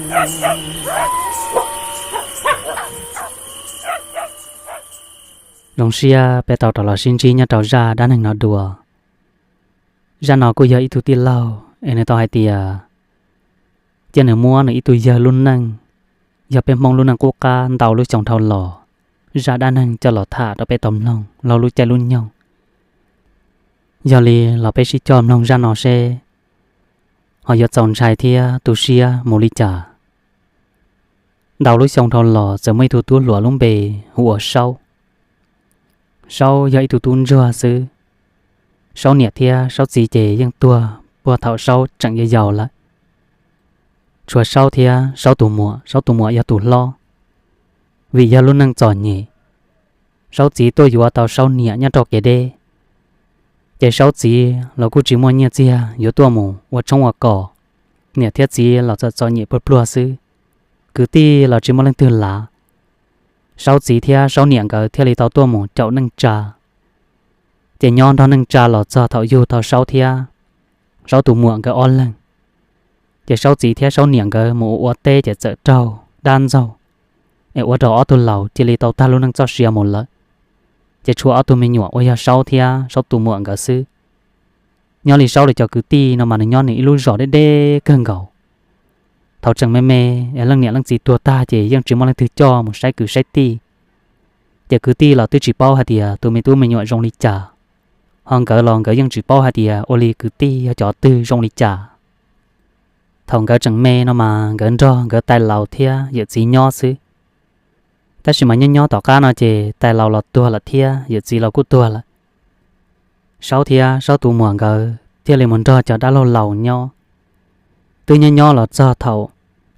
Zoo siab peb tau rov los sib ntsib nyob rau zaj dab neeg no dua. Zaj no kuj yog ib tug tij laug es nws tau hais tias cia nws muab nws ib tug yawg lub neej, yog peb Hmoob lub neej qub qab ntau lub xyoo dhau los, zaj dab neeg coj los tham rau peb tau mloog laug lub caij lub nyoog. Yog li los peb sib coj mloog zaj no seb ho yuav txaus ntshai thiab tu siab mus li cas. Ntau lub xyoo dhau los txawm muaj ib tug tub hluas lub npe hu ua Saub. Saub yog ib tug tub ntsuag xwb. Saub niam thiab Saub txiv ces yeej tuag puag thaum Saub tseem yau yau lawm. Tshuav Saub thiab Saub tus muam, Saub tus muam yog tus hlob. Vim yog lub neej txom nyem, Saub txiv tuaj yuav tau Saub niam nyob rau kev deb, ces Saub txiv los kuj tsis muaj nyiaj txiag yuav tuaj mus ua tshoob ua kos. Niam thiab txiv los txom txom nyem pluag pluag xwb, kwv tij los tsis muaj leej twg lav. Saub txiv thiab Saub niam nkawd thiaj li tau tuaj mus caum neej tsa. Ces nyob nrog neej tsa los txog thaum yug tau Saub thiab Saub tus muam nkawd ob leeg, ces Saub txiv thiab Saub niam nkawd mus ua ua teb ces txawm raug dab ntxaug, es ua rau ob tug laus cia li tau tag lub neej txoj sia mus lawm. Ces tshuav ob tug me nyuam uas yog Saub thiab Saub tus muam nkawd xwb. Nyob li Saub lawv cov kwv tij no mas nws nyob nws ib lub zos deb deb kawg nkaus. Thaum tseem me me es leej niam leej txiv tuag tag ces yeej tsis muaj leej twg coj mus saib kwv saib tij. Ces kwv tij los twb tsis paub hais tias tus me tub me nyuam zoo li cas, ho nkawd los nkawd yeej tsis paub hais tias ua li kwv tij yog cov twg zoo li cas. Thaum nkawd tseem me no mas nkawd nrog nkawd tais laus thiab yawm txiv nyob xwb. Tab sis mas nyob nyob tom qab no ces tais laus los tuag lawm thiab yawm txiv los kuj tuag lawm. Saub thiab Saub tus muam nkawd thiaj li mus nrog cov dab laug laus nyob. Twb nyob nyob los txog thaum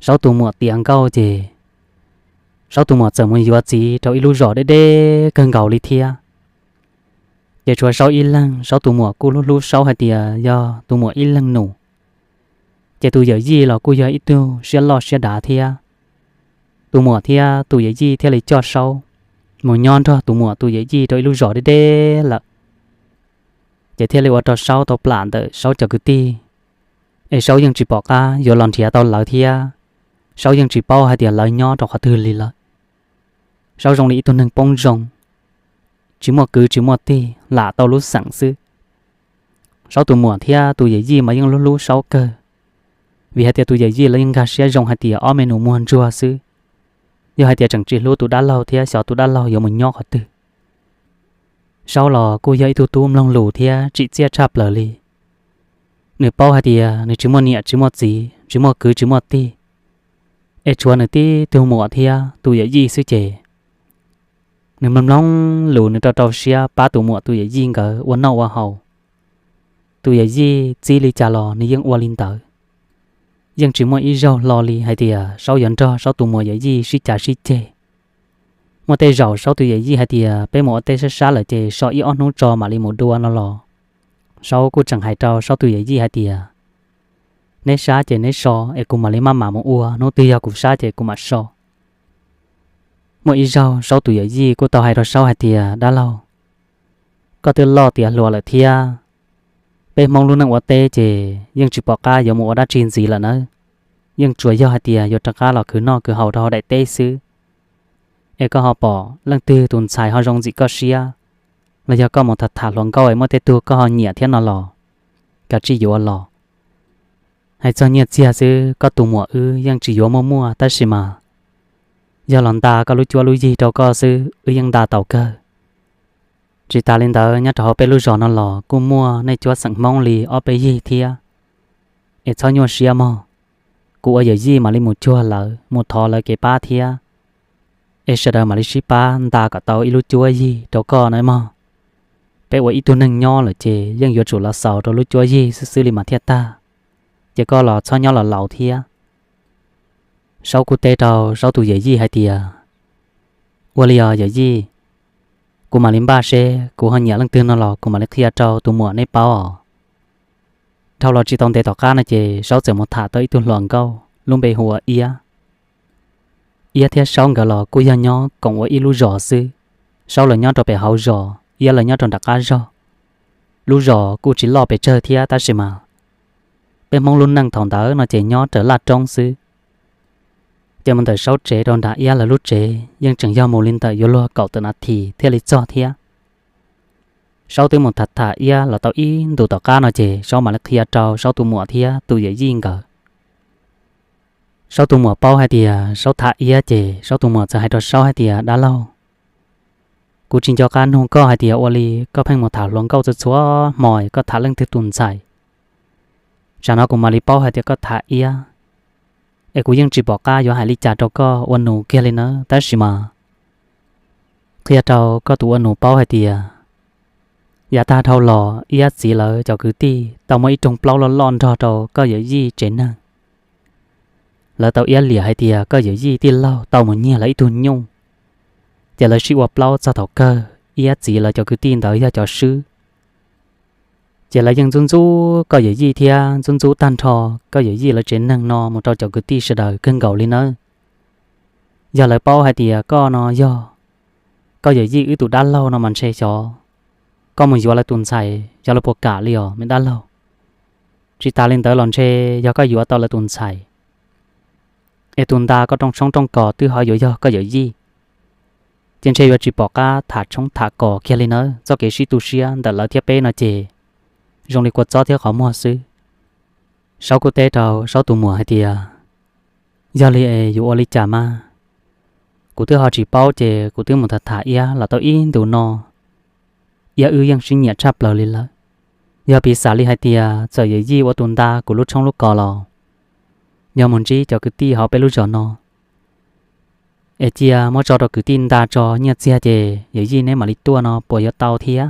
Saub tus muam tiav nkauj ces Saub tus muam txawm mus yuav txiv rau ib lub zos deb deb kawg nkaus li thiab. Ces tshuav Saub ib leeg, Saub tus muam kuj hlub hlub Saub hais tias yog tus muam ib leeg nus. Ces tus yawm yij los kuj yog ib tug siab loj siab dav thiab. Tus muam thiab tus yawm yij thiaj li coj Saub mus nyob nrog tus muam tus yawm yij rau ib lub zos deb deb lawm. Ces thiaj li ua rau Saub tau plam ntawm Saub cov kwv tij, es Saub yeej tsis pom qab yuav los nrhiav tau lawv thiab. Saub yeej tsis paub hais tias lawv nyob rau qhov twg li lawm. Saub zoo li ib tug neeg poob zoo, tsis muaj kwv tsis muaj tij, lam tau lub xeem xwb. Saub tus muam thiab tus yawm yij mas yeej hlub hlub Saub kawg, vim hais tias tus yawm yij los yeej nkag siab zoo hais tias ob me nus muag ntsuag xwb. Yog hais tias tseem tsis hlub tus dab laug thiab xyov tus dab laug yuav mus nyob qhov twg. Saub los kuj yog ib tug tub mloog lus thiab tsim txiaj tshaj plaws li. Nws paub hais tias nws tsis muaj niam tsis muaj txiv, tsis muaj kwv tsis muaj tij, es tshuav nws tib tug muam thiab tus yawm yij xwb ces nws mloog mloog lus nws rau rau siab pab tus muam tus yawm yij nkawd ua noj ua haus. Tus yawm yij txib li cas los nws yeej ua li ntawd. Yeej tsis muaj ib zaug hlo li hais tias Saub yuav nrog Saub tus muam yawm yij sib cav sib ceg. Muaj tej zaum Saub tus yawm yij hais tias peb mus ua teb sab sab lawm ces so ib ob hnub tso mam li mus dua no los, Saub kuj tseem hais rau Saub tus yawm yij hais tias neb sab ces neb so es kuv mam li maj mam mus ua, hnub twg yog kuv sab ces kuv mam so. Muaj ib zaug Saub tus yawm yij kuj tau hais rau Saub hais tias dab laug, koj twb loj tiav hluas lawm thiab. Peb Hmoob lub neej ua teb ces yeej tsis pom qab yuav mus ua dab tsi ntxiv lawm nawb. Yeej tsuas yog hais tias yuav rov qab los khwv noj khwv haus rau hauv daim teb xwb. Es koj ho pom leej twg tus ntxhais ho zoo ntxim koj siab, los yog koj mus tham tham hluas nkauj es muaj tej tug koj ho nyiam thiab no los kav tsij yuav los. Hais txog nyiaj txiag xwb koj tus muam wb yeej tsis yuav muaj muaj tab sis mas yog los nta koj lub cuab lub yig rau koj xwb wb yeej nta tau kawg. Tsis tas li ntawd nyob rau hauv peb lub zos no los kuj muaj nej cuab xeem Hmoob li ob peb yig thiab. Es txhob nyuaj siab mog, kuv ua yawm yij mam li mus cuag lawv mus thov lawv kev pab thiab. Es sawv daws mam li sib pab nta kom tau ib lub cuab yig rau koj na mog. Peb ua ib tug neeg nyob lawm ces yeej yuav tsum los xaus rau lub cuab yig xwb xwb li mas thiaj tag. Ces koj los txhob nyob los laus thiab. Saub kuj teb rau Saub tus yawm yij hais tias, ua li os yawm yij, kuv mam li npaj seb kuv ho nyiam leej twg no los kuv mam li qhia rau tus muam neb paub os. Dhau los tsis tau ntev tom qab no ces Saub txawm mus tham tau ib tug hluas nkauj lub npe hu ua Iab. Iab thiab Saub nkawd los kuj yog nyob koom ua ib lub zos xwb. Saub lawv nyob rau pem hauv zos, Iab lawv nyob rau nram qab zog. Lub zos kuj tsis loj pes tsawg thiab tab sis mas peb Hmoob lub neej thaum ntawd no ces nyob raws laj roob xwb. Ces mus ntawm Saub tsev rau nram Iab lawv lub tsev yeej tseem yog mus li ntawm yuav luag kaum tawm nas this thiaj li txog thiab. Saub twb mus tham tham Iab los tau ib ntus tom qab no ces Saub mam li qhia rau Saub tus muam thiab tus yawm yij nkawd. Saub tus muam paub hais tias Saub tham Iab ces Saub tus muam txawm hais rau Saub hais tias, Dab laug, kuv tsis nco qab nug koj hais tias ua li koj pheej mus tham hluas nkauj txhua txhua hmo, koj tham leej twg tus ntxhais? Tsam no kuv mam li paub hais tias koj tham Iab, es kuv yeej tsis pom qab yuav hais li cas rau koj ua nus kiag li nawb. Tab sis mas qhia rau koj tus ua nus paub hais tias yav tag dhau los Iab txiv lawv cov kwv tij tau muab ib rooj plaub loj loj nrog rau koj yawm yij tsev neeg. Lawv tau iab liam hais tias koj yawm yij tij laug tau mus nyiag lawv ib tug nyuj, ces lawv sib ua plaub txog thaum kawg Iab txiv lawv cov kwv tij ntawd yog cov swb. Ces lawv yeej ntxub ntxub koj yawm yij thiab ntxub ntxub tag nrho koj yawm yij lawv tsev neeg no mus rau cov kwv tij sawv daws kawg nkaus li nawb. Yog lawv paub hais tias koj no yog koj yawm yij wb tus dab laug no mas ntshe xyov koj mus yuav lawv tus ntxhais xyov lawv puas kam li os me dab laug. Tsis tas li ntawd los ntshe yog koj yuav tau lawv tus ntxhais, es tus nta koj rooj tshoob rooj kos twb ho yuav yog koj yawm yij, ces ntshe yuav tsis pom qab tham tshoob tham kos kiag li nawb. Txoj kev sib tu siab ntawm lawv thiab peb no ces zoo li kua txob thiab qhov muag xwb. Saub kuj teb rau Saub tus muam hais tias, Yog li es yuav ua li cas mas? Kuv twb ho tsis paub ces kuv twb mus tham tham Iab los tau ib ntus no, Iab wb yeej sib nyiam tshaj plaws li lawm. Yog piv xam li hais tias txawm yawm yij ua tus nta kuv lub tshoob lub kos los yog mus ntsib cov kwv tij hauv peb lub zos no, es cia muab tso rau kwv tij nta tso nyiaj txiag ces yawm yij neb mam li tuaj no puas yuav tau thiab?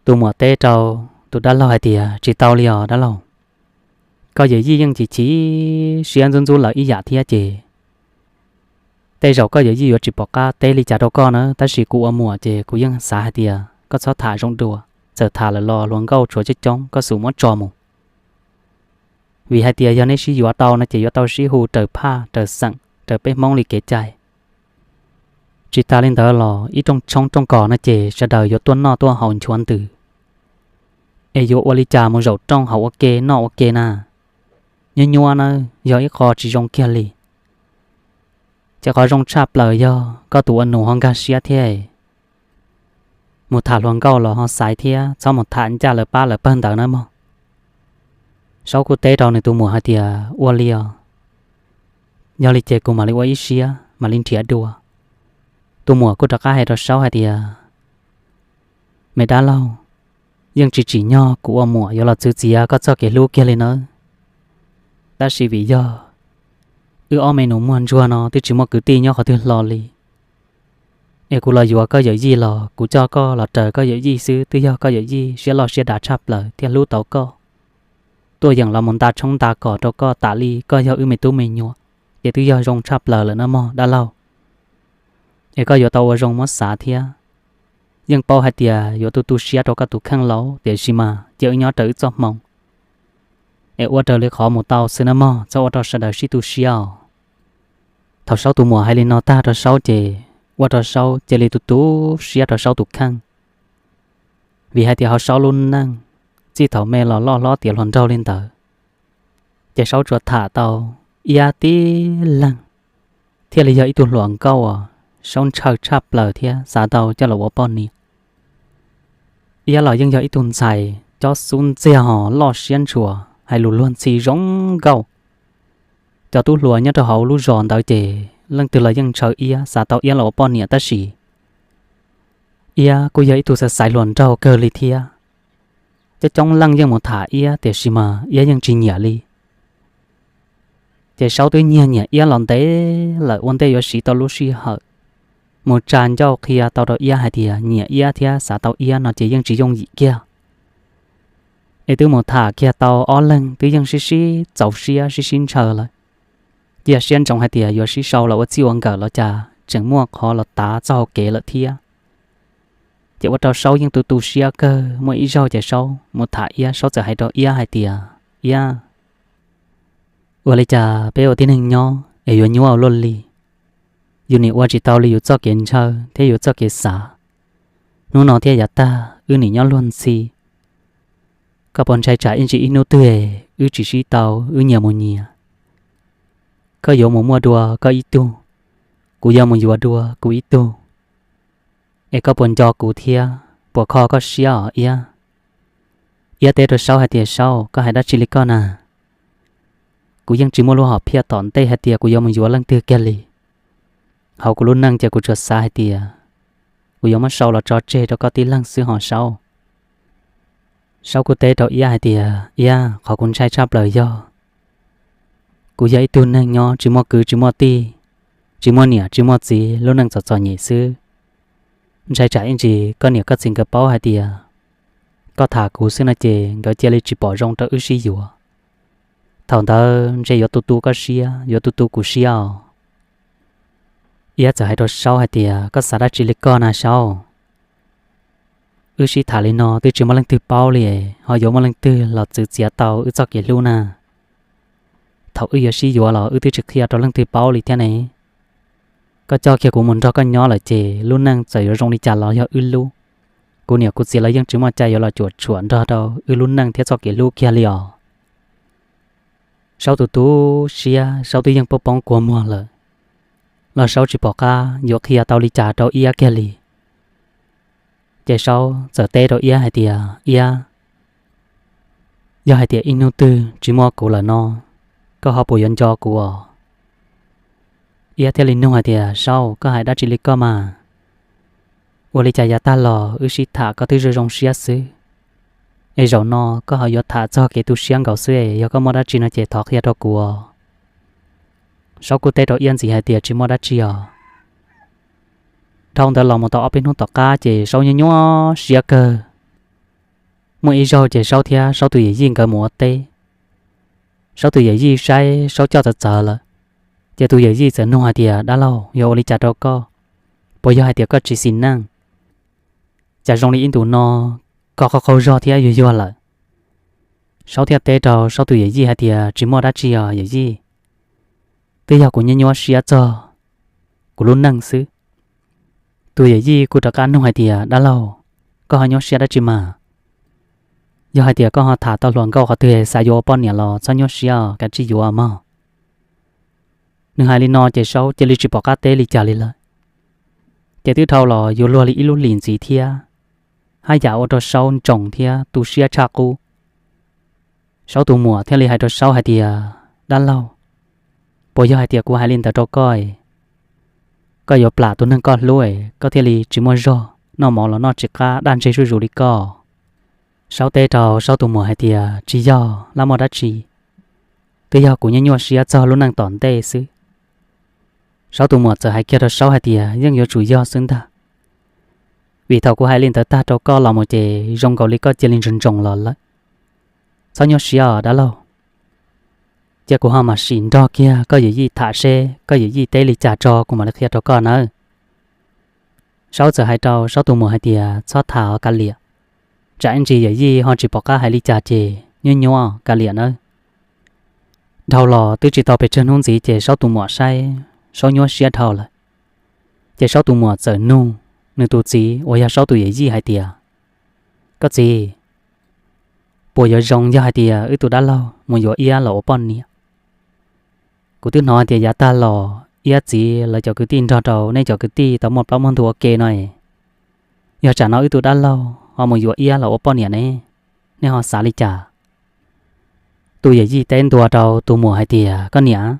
Tus muam teb rau tus dab laug hais tias, Tsis tau li os dab laug. Koj yawm yij yeej chim chim siab ntxub ntxub lawv ib yam thiab ces tej zaum koj yawm yij yuav tsis pom qab teb li cas rau koj na, tab sis kuv ua muam ces kuv yeej xav hais tias koj txhob tham zoo dua, txawm tham lawm los hluas nkauj tshuav coob coob koj xub muab tso mus. Vim hais tias yog neb sib yuav tau no ces yuav tau sib hu raws phaj raws xeem raws peb Hmoob li kev cai. Tsis tas li ntawd los ib rooj tshoob rooj kos no ces sawv daws yuav tuaj noj tuaj haus nchuav ntws, es yuav ua li cas mus zaum rooj haus ua ke noj ua ke na? Nyuaj nyuaj na, yog ib qho tsis zoo kiag li. Ces qhov zoo tshaj plaws yog koj tus ua nus ho nkag siab thiab, mus tham hluas nkauj los ho xaiv thiab txhob mus tham ncaj lawv pab lawv pawg ntawd na mog. Saub kuj teb rau nws tus muam hais tias, Ua li os, yog li ces kuv mam li ua ib siab mam li nrhiav dua. Tus muam kuj rov qab hais rau Saub hais tias, Me dab laug, yeej tsis tsim nyog kuv ua muam yuav los txwv txiav koj txoj kev hlub kiag li nawb. Tab sis vim yog wb ob me nus muag ntsuag no twb tsis muaj kwv tij nyob qhov twg hlo li, es kuv los yuav koj yawm yij los kuv coj koj los raws koj yawm yij xwb twb yog koj yawm yij siab loj siab dav tshaj plaws thiaj hlub tau koj. Tuaj yeem los mus nta tshoob nta kos rau koj tas li koj yog wb me tub me nyuam, ces twb yog zoo tshaj plaws lawm na mog dab laug. Es koj yuav tau ua zoo muab xav thiab. Yeej paub hais tias yuav tu tu siab rau koj tus kheej lauj, tiam sis mas cia wb nyob raws wb txoj hmoo, es ua raws li qhov mus tau xwb na mog, txhob ua rau sawv daws sib tu siab os. Thaum Saub tus muam hais li no tag rau Saub ces ua rau Saub cia li tu tu siab rau Saub tus kheej. Vim hais tias ho Saub lub neej txij thaum me los loj hlob tiav hluas nraug li ntawd, ces Saub tsuas tham tau Iab tib leeg thiaj li yog ib tug hluas nkauj uas Saub ntshaw tshaj plaws thiab xav tau coj los ua poj niam. Iab los yeej yog ib tug ntxhais cob xub ntxiag ho loj siab ntshua, hais lus luag ntxhi zoo nkauj. Cov tub hluas nyob rau hauv lub zos ntawd ces leej twg los yeej ntshaw Iab xav tau Iab los ua poj niam tab sis Iab kuj yog ib tug xaiv xaiv hluas nraug kawg li thiab. Coob coob leej yeej mus tham Iab tiam sis mas Iab yeej tsis nyiam li. Ces Saub twb nyiag nyiam Iab los ntev lawm ua ntej yuav siv tau lub sij hawm mus tsa ncauj qhia tau rau Iab hais tias nyiam Iab thiab xav tau Iab no ces yeej tsis yooj yim kiag. Es twb mus tham kiag tau ob leeg twb yeej sib sib txaus siab sib sib ntshaw lawm. Cia siab ntsoov hais tias yuav sib sau los ua txij ua nkawm los cas tseem muaj qhov los tav txoj hau kev lawm thiab. Ces ua rau Saub yeej tu tu siab kawg, muaj ib zaug ces Saub mus tham Iab, Saub txawm hais rau Iab hais tias, Iab, ua li cas peb ua tib neeg nyob es yuav nyuaj ua luaj li? Yus nim ua tsis tau li yus txoj kev ntshaw thiab yus txoj kev xav. Hnub no thiab yav tag wb nim nyob luag ntxhi. Koj puas ntshai tsam ib ntsis ib hnub twg wb tsis sib tau, wb nyias mus nyias? koj yuav mus muaj dua koj ib tug, kuv yuav mus yuav dua kuv ib tug, es koj puas nco kuv thiab puas kho koj siab os Iab? Iab teb rau Saub hais tias, Saub, koj hais dab tsi li koj na? Kuv yeej tsis muaj lub hom phiaj tom ntej hais tias kuv yuav mus yuav leej twg kiag li. Hauv kuv lub neej ces kuv tsuas xav hais tias kuv yuav muab sau los tso tseg rau koj tib leeg xwb hos Saub. Saub kuj teb rau Iab hais tias, Iab, qhov kuv ntshai tshaj plaws yog kuv yog ib tug neeg nyob tsis muaj kwv tsis muaj tij, tsis muaj niam tsis muaj txiv, lub neej txom txom nyem xwb. Ntshai tsam ib ntsis koj niam koj txiv nkawd paub hais tias koj tham kuv xwb no ces nkawd cia li tsis pom zoo rau wb sib yuav. Thaum ntawd ntshe yuav tu tu koj siab, yuav tu tu kuv siab os. Iab txawm hais rau Saub hais tias, Koj xav dab tsi li koj na Saub? Wb sib tham li no twb tsis muaj leej twg paub li, ho yuav muaj leej twg los txwv txiav tau wb txoj kev hlub na? Thaum wb yuav sib yuav los wb twb tsis qhia rau leej twg paub li thiab ne. Koj coj kiag kuv mus nrog koj nyob lawm ces lub neej txawm yuav zoo li cas los yog wb lub. Kuv niam kuv txiv lawv yeej tsis muaj cai yuav los cuam tshuam nrog rau wb lub neej thiab txoj kev hlub kiag li os. Saub tu tu siab, Saub twb yeej poob poob kua muag lawm, los Saub tsis pom qab yuav qhia tau li cas rau Iab kiag li. Ces Saub txawm teb rau Iab hais tias, Iab, yog hais tias ib hnub twg tsis muaj kuv lawm no, koj ho puas yuav nco kuv os? Iab thiaj li nug hais tias, Saub, koj hais dab tsi li koj mas? Ua li cas yav tag los wb sib tham koj twb zoo zoo siab xwb, es zaum no koj ho yuav tham txog kev tu siab nkaus xwb es, yog koj muaj dab tsi no ces thov qhia rau kuv os. Saub kuj teb rau Iab ntxiv hais tias, Tsis muaj dab tsi os. Dhau ntawd los mus tau ob peb hnub tom qab ces Saub nyuaj nyuaj siab kawg. Muaj ib zaug ces Saub thiab Saub tus yawm yij nkawd mus ua teb. Saub tus yawm yij saib Saub coj txawv txawv lawm, ces tus yawm yij txawm nug hais tias, Dab laug, yog ua li cas rau koj? Puas yog hais tias koj tsis xis neej? Cas zoo li ib ntus no koj qaug qaug zog thiab yuag yuag lawm? Saub thiaj teb rau Saub tus yawm yij hais tias, Tsis muaj dab tsi os yawm yij, twb yog kuv nyuaj nyuaj siab txog kuv lub neej xwb. Tus yawm yij kuj rov qab nug hais tias, Dab laug, koj ho nyuaj siab dab tsi mas? Yog hais tias koj ho tham tau hluas nkauj qhov twg xav yuav ua poj niam los txhob nyuaj siab, kav tsij yuav mog. Nws hais li no ces Saub cia li tsis pom qab teb li cas li lawm. Ces twb dhau los yuav luag li ib lub hlis ntxiv thiab, haj yam ua rau Saub ntsoos thiab tu siab tshaj qub. Saub tus muam thiaj li hais rau Saub hais tias, Dab laug, puas yog hais tias kuv hais li ntawd rau koj, koj yuav plam tus neeg koj hlub, koj thiaj li tsis muaj zog noj mov los noj tsis qab daj ntseg zuj zus li koj? Saub teb rau Saub tus muam hais tias, Tsis yog lab muaj dab tsi, twb yog kuv nyuaj nyuaj siab txog lub neej tom ntej xwb. Saub tus muam txawm hais kiag rau Saub hais tias, Yeej yuav tsum yog xwb ntag, vim thaum kuv hais li ntawd tag rau koj los mus ces zoo nkaus li koj cia li ntsoos ntsoos los lawm, txhob nyuaj siab os dab laug. Cia kuv ho mam sim nrog kiag koj yawm yij tham seb koj yawm yij teb li cas tso kuv mam li qhia rau koj nawb. Saub txawm hais rau Saub tus muam hais tias, Txhob tham os kav liam, tsam ib ntsis yawm yij ho tsis pom qab hais li cas ces nyuaj nyuaj kav liam nawb. Dhau los twb tsis tau pes tsawg hnub ntxiv ces Saub tus muam saib Saub nyuaj siab dhau lawm, ces Saub tus muam txawm nug nws tus txiv uas yog Saub tus yawm yij hais tias, Koj txiv, puas yuav zoo yog hais tias wb tus dab laug mus yuav Iab los ua poj niam? Kuv twb hnov hais tias yav tag los Iab txiv lawv cov kwv tij nrog rau nej cov kwv tij tau muaj plaub muaj ntug ua ke no, yog tsam no wb tus dab laug ho mus yuav Iab los ua poj niam ne, nej ho xav li cas? Tus yawm yij teb ntua rau tus muam hais tias, Koj niam,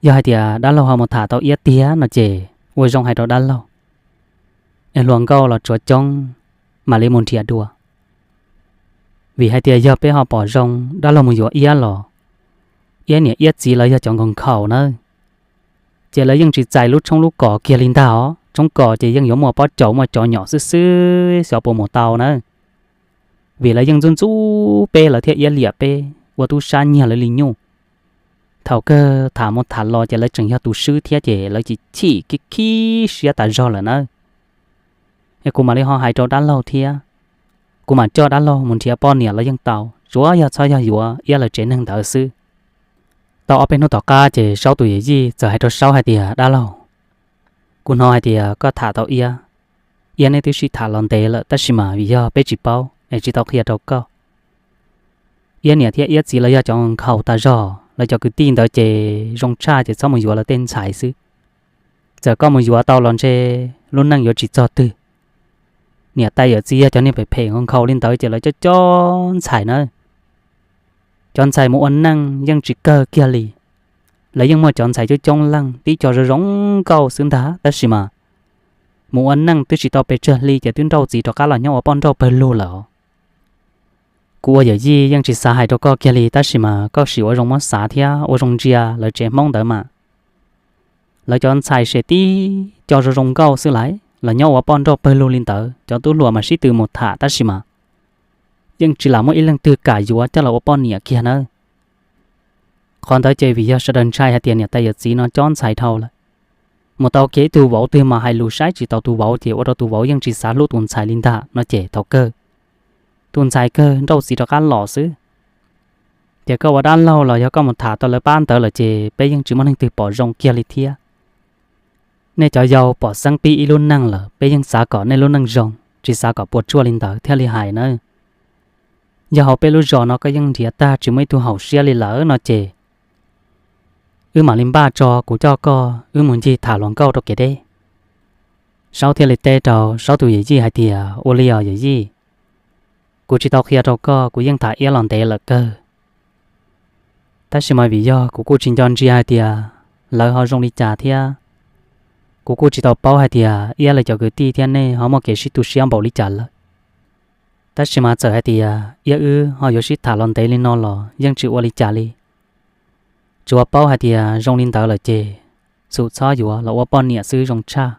yog hais tias dab laug ho mus tham tau Iab tiag no ces ua zoo hais rau dab laug, es hluas nkauj los tsuav coob, mam li mus nrhiav dua. Vim hais tias yog peb ho pom zoo dab laug mus yuav Iab los, Iab niam Iab txiv lawv yog cov nkhaus nkhaus nawb, ces lawv yeej tsis txais lub tshoob lub kos kiag li ntag os. Tshoob kos ces yeej yuav muaj pob caus muaj cov nyom xwb xwb xyov puas mus tau nawb. Vim lawv yeej ntxub ntxub peb, lawv thiaj iab liam peb, ua tub sab nyiag lawv li nyuj. Thaum kawg tham mus tham los ces lawv tseem yog tus swb thiab ces lawv chim chim khib khib siab tas zog lawm nawb. Es kuv mam li ho hais rau dab laug thiab, kuv mam coj dab laug mus nrhiav poj niam los yeej tau, tsuav yog txhob yog yuav Iab lawv tsev neeg ntawd xwb. Tau ob peb hnub tom qab ces Saub tus yawm yij txawm hais rau Saub hais tias, Dab laug, kuv hnov hais tias koj tham tau Iab, Iab neb twb sib tham los ntev lawm tab sis mas vim yog peb tsis paub es tsis tau qhia rau koj. Iab niam thiab Iab txiv lawv yog cov nkhaus tas zog, lawv cov kwv tij ntawd ces zoo tshaj ces txhob mus yuav lawv tej ntxhais xwb. Txawm koj mus yuav tau los ntshe lub neej yuav tsis txog twg. Niam tais yawm txiv yog cov niag phem phem nkaus nkaus li ntawd ces lawv cov cov ntxhais na, cov ntxhais mus ua neej yeej tsis kawg kiag li. Lawv yeej muaj cov ntxhais coob coob leej tib co zoo zoo nkauj xwb ntag tab sis mas mus ua neej twb tsis tau pes tsawg hli ces twb nrauj txiv rov qab los nyob ua poj nrauj pawg lug lawm. Kuv ua yawm yij yeej tsis xav hais rau koj kiag li tab sis mas koj sim ua zoo muab xav thiab ua zoo ntsia lawv tsev Hmoob ntawd mas, lawv cov ntxhais ces tib co zoo zoo nkauj xwb lais los nyob ua poj nrauj pawg lug li ntawd, cov tub hluas mas sib tw mus tham tab sis mas yeej tsis lam muaj ib leej twg kam yuav coj los ua poj niam kiag nawb. Qhov ntawd ces vim yog sawv daws ntshai hais tias niam tais yawm txiv no cob ntxhais dhau lawm, mus tau kiag ib tug vauv twg mas hais lus saib tsis taus tus vauv ces ua rau tus vauv yeej tsis xav hlub tus ntxhais li ntag no ces thaum kawg tus ntxhais kawg nrauj txiv rov qab los xwb. Ces koj ua dab laug los yog koj mus tham tau lawv pab ntawd lawm ces peb yeej tsis muaj neeg twg pom zoo kiag li thiab. Nej cov yau pom xeeb pib ib lub neej lawm peb yeej xav kom nej lub neej zoo tsis xav kom puas tsuaj li ntawd thiaj li hais nawb. Yog hauv peb lub zos no koj yeej nrhiav tag tsis muaj ib tug haum siab li lawm no ces wb mam li npaj tso kuv coj koj wb mus ncig tham hluas nkauj rau kev deb. Saub thiaj li teb rau Saub tus yawm yij hais tias ua li os yawm yij, kuv tsis tau qhia rau koj kuv yeej tham Iab los ntev lawm kawg. Tab sis mas vim yog kuv kuj tsis nco ntsia hais tias lawv ho zoo li cas thiab kuv kuj tsis tau paub hais tias Iab lawv cov kwv tij thiab nej ho muaj kev sib tu siab npaum li cas lawm. Tab sis mas txawm hais tias Iab wb ho yuav sib tham los ntev li no los yeej tsis ua li cas li. Tsuas paub hais tias zoo li ntawd lawm ces xum txhob yuav los ua poj niam xwb zoo tshaj.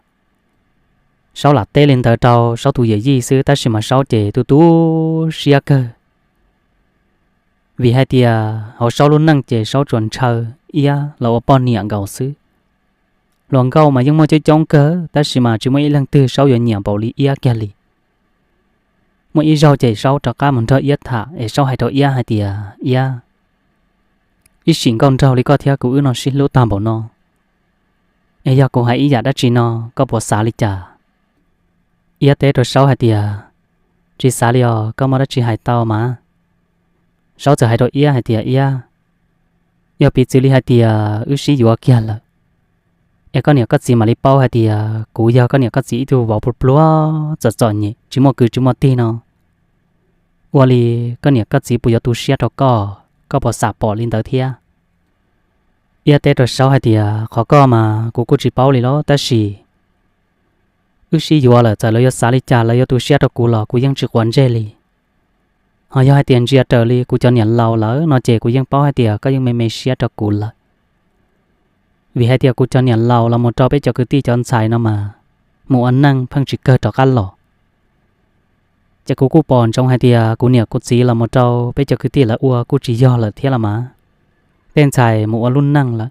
Saub lam teb li ntawd rau Saub tus yawm yij xwb tab sis mas Saub ces tu tu siab kawg. Vim hais tias hauv Saub lub neej ces Saub tsuas ntshaw Iab los ua poj niam nkaus xwb. Hluas nkauj mas yeej muaj coob coob kawg tab sis mas tsis muaj ib leeg twg Saub yuav nyiam npaum li Iab kiag li. Muaj ib zaug ces Saub rov qab mus nrog Iab tham es Saub hais rau Iab hais tias Iab, ib sim nkauj nraug li koj thiab kuv wb no sib hlub tag npaum no, es yog kuv hais ib yam dab tsi no koj puas xav li cas? Iab teb rau Saub hais tias tsis xav li os, koj muaj dab tsi hais tau mas. Saub txawm hais rau Iab hais tias Iab, yog piv txwv li hais tias wb sib yuav kiag lawm es koj niam koj txiv mam li paub hais tias kuv yog koj niam koj txiv ib tug vauv pluag pluag txom txom nyem tsis muaj kwv tsis muaj tij no, ua li koj niam koj txiv puas yuav tu siab rau koj, koj puas xam pom li ntawd thiab? Iab teb rau Saub hais tias qhov koj mas kuv kuj tsis paub li los tab sis wb sib yuav lawm txawm lawv yuav xav li cas lawv yuav tu siab rau kuv los kuv yeej tsis quav ntsej li. Ho yog hais tias ntsia raws li kuv cov niam laus lawm no ces kuv yeej paub hais tias koj yeej me me siab rau kuv lawm. Vim hais tias kuv cov niam laus los mus rau peb cov kwv tij cov ntxhais no mas mus ua neej pheej tsis kawg rov qab los. Ces kuv kuj pom ntsoov hais tias kuv niam kuv txiv los mus rau peb cov kwv tij lawv ua kuj tsis yog lawm thiab los mas. Tej ntxhais mus ua lub neej lawm,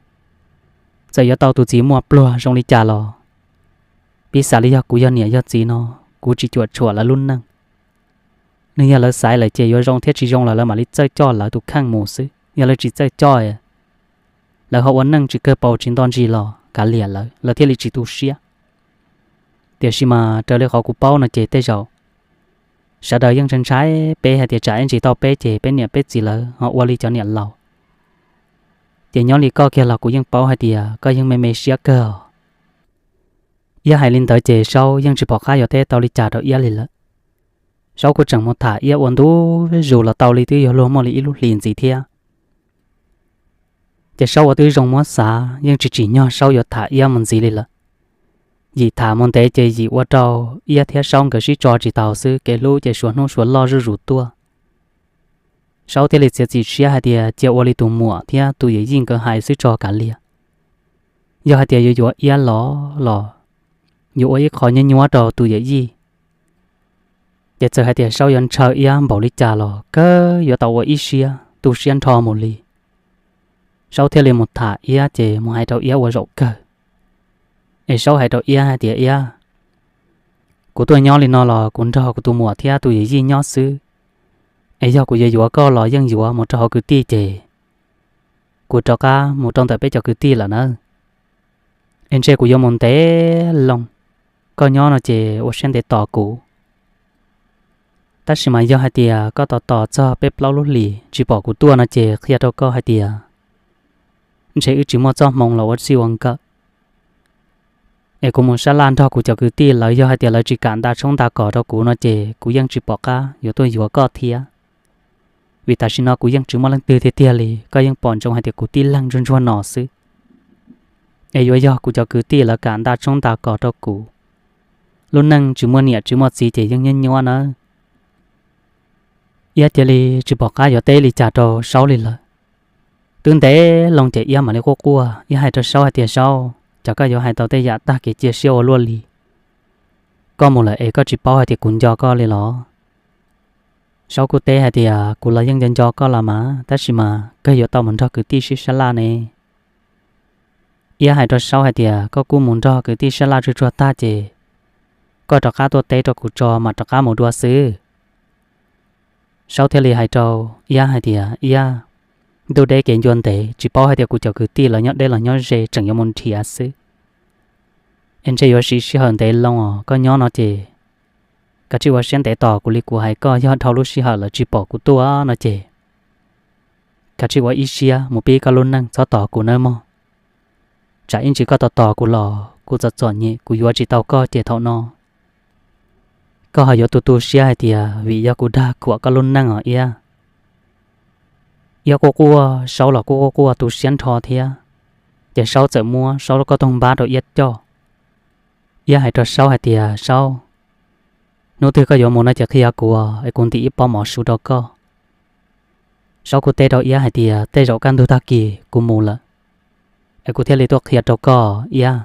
txawm yuav tau tus txiv muaj pluag zoo li cas los piv xam li yog kuv yog niam yog txiv no, kuv tsis cuam tshuam lawv lub neej. Nws yog lawv xaiv lawm ces yuav zoo thiab tsis zoo los lawv mam li txawj coj lawv tus kheej mus xwb. Yog lawv tsis txawj coj, lawv ho ua neej tsis kawg paus tsis nto ntsis los kav liam lawv, lawv thiaj li tsis tu siab. Tiam sis mas raws li qhov kuv paub no ces tej zaum sawv daws yeej ntshai ntshai peb hais tias tsam ib ntsis tau peb ces peb niam peb txiv lawv ho ua li cov niam laus. Ces nyob li koj kiag los kuv yeej paub hais tias koj yeej me me siab kawg os. Iab hais li ntawd ces Saub yeej tsis pom qab yuav teb tau li cas rau Iab li lawm. Saub kuj tseem mus tham Iab ua ntu zus los tau li twb yuav luag muaj li ib lub hlis ntxiv thiab. Ces Saub ua twb zoo muab xav yeej tsis tsim nyog Saub yuav tham Iab mus ntxiv li lawm. Yim tham mus ntev ces yim ua rau Iab thiab Saub nkawd sib tso tsis taus xwb, kev hlub ces suav hnub suav loj zuj zus tuaj. Saub thiaj li txiav txim siab hais tias cia ua li tus muam thiab tus yawm yij nkawd hais xwb tso kav liam. Yog hais tias yuav yuav Iab los los yuav ua ib qho nyuab nyuab rau tus yawm yij. Ces txawm hais tias Saub yuav ntshaw Iab npaum li cas los kawg yuav tau ua ib siab tu siab nrho mus li. Saub thiaj li mus tham Iab ces mus hais rau Iab ua zaum kawg. Es Saub hais rau Iab hais tias Iab, kuv tuaj nyob li no los kuv nrog kuv tus muam thiab tus yawm yij nyob xwb. Es yog kuv yuav yuav koj los yeej yuav mus rau hauv kwv tij ces kuv rov qab mus rau ntawm peb cov kwv tij lawm nawb. Es ntshe kuv yuav mus ntev loo, koj nyob no ces ua siab ntev tos kuv. Tab sis mas yog hais tias koj tos tos txog peb plaub lub hlis tsis pom kuv tuaj no ces qhia rau koj hais tias ntshe wb tsis muaj txoj hmoo los ua txij ua nkawm. Es kuv mus sab laj nrog kuv cov kwv tij lawv, yog hais tias lawv tsis kam nta tshoob nta kos rau kuv no ces kuv yeej tsis pom qab yuav tuaj yuav koj thiab. Vim tam sim no kuv yeej tsis muaj leej twg tiag tiag li, koj yeej pom ntsoov hais tias kuv tib leeg ntsuag ntsuag no xwb. Es yuav yog kuv cov kwv tij lawv kam nta tshoob nta kos rau kuv, lub neej tsis muaj niam tsis muaj txiv ces yeej nyuaj nyuaj nawb. Iab cia li tsis pom qab yuav teb li cas rau Saub li lawm. Twb ntev loo ces Iab mam li quaj quaj. Iab hais rau Saub hais tias, Saub, cas koj yuav hais tau tej yam tag kev cia siab ua luaj li? Koj mus lawm es koj tsis paub hais tias kuv nco koj li los? Saub kuj teb hais tias, Kuv los yeej nco nco koj los mas, tab sis mas kawg yuav tau mus nrog kwv tij sib sab laj ne. Iab hais rau Saub hais tias, Koj kuj mus nrog kwv tij sab laj tsuag tsuag tag ces koj rov qab tuaj teb rau kuv tso mam rov qab mus dua xwb. Saub thiaj li hais rau Iab hais tias, Iab, ntuj deb kev ncua ntev, tsis paub hais tias kuv cov kwv tij lawv nyob deb los nyob ze, tseem yuav mus nrhiav xwb. Es ntshe yuav siv sij hawm ntev loo os, koj nyob no ces kav tsij ua siab ntev tos kuv li kuv hais koj, yog dhau lub sij hawm lawv tsis pom kuv tuaj no ces kav tsij ua ib siab mus pib koj lub neej, txhob tos kuv nawb mog. Tsam ib ntsis koj tos tos kuv los kuv txom txom nyem, kuv yuav tsis tau koj ces thaum no koj ho yuav tu tu siab hais tias vim yog kuv dag khuam koj lub neej os Iab. Iab quaj quaj, Saub los kuj quaj quaj tu siab nrho thiab. Ces Saub txawm muab Saub lub koj toog npab rau Iab coj. Iab hais rau Saub hais tias, Saub, hnub twg koj yuav mus no ces qhia kuv es kuv ntim ib pob mov su rau koj. Saub kuj teb rau Iab hais tias, Tej zaum kaj ntug tag kis kuv mus lawm es kuv thiaj li tuaj qhia rau koj Iab.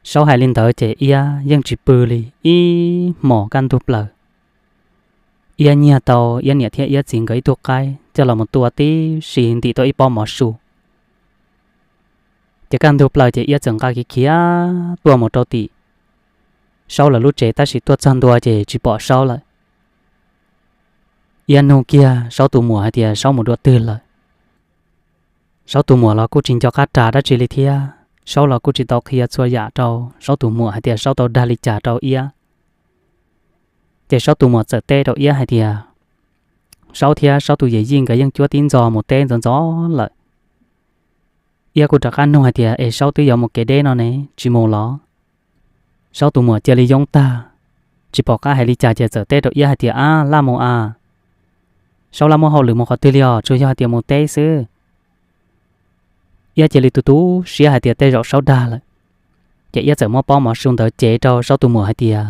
Saub hais li ntawd ces Iab yeej tsis pw li ib hmos kaj ntug plaws. Iab nyiag tau Iab niam thiab Iab txiv nkawd ib tug qaib coj los mus tua tib si ntim tau ib pob mov su. Ces kaj ntug plaws ces Iab txawm nqa kiv khiav tuaj mus rau tim Saub lawv lub tsev, tab sis tuaj txog ntua ces tsis pom Saub lawm. Iab nug kiag Saub tus muam hais tias Saub mus dua twg lawm. Saub tus muam los kuj tsis nco qab ras dab tsi li thiab, Saub los kuj tsis tau qhia txhua yam rau Saub tus muam hais tias Saub tau dag li cas rau Iab. Ces Saub tus muam txawm teb rau Iab hais tias, Saub thiab Saub tus yawm yij nkawd yeej cuab tib ntxo mus teb ntxov ntxov lawm. Iab kuj rov qab nug hais tias, Es Saub twb yuav mus kev deb no ne, tsis mus los? Saub tus muam cia li yoob tag, tsis pom qab hais li cas ces txawm teb rau Iab hais tias, Ab, laj mus a, Saub laj muab hauj lwm mus qhov twg li os, tsuas yog hais tias mus teb xwb. Iab cia li tu tu siab hais tias tej zaum Saub dag lawm. Ces Iab txawm muab pob mov su ntawd cev rau Saub tus muam hais tias,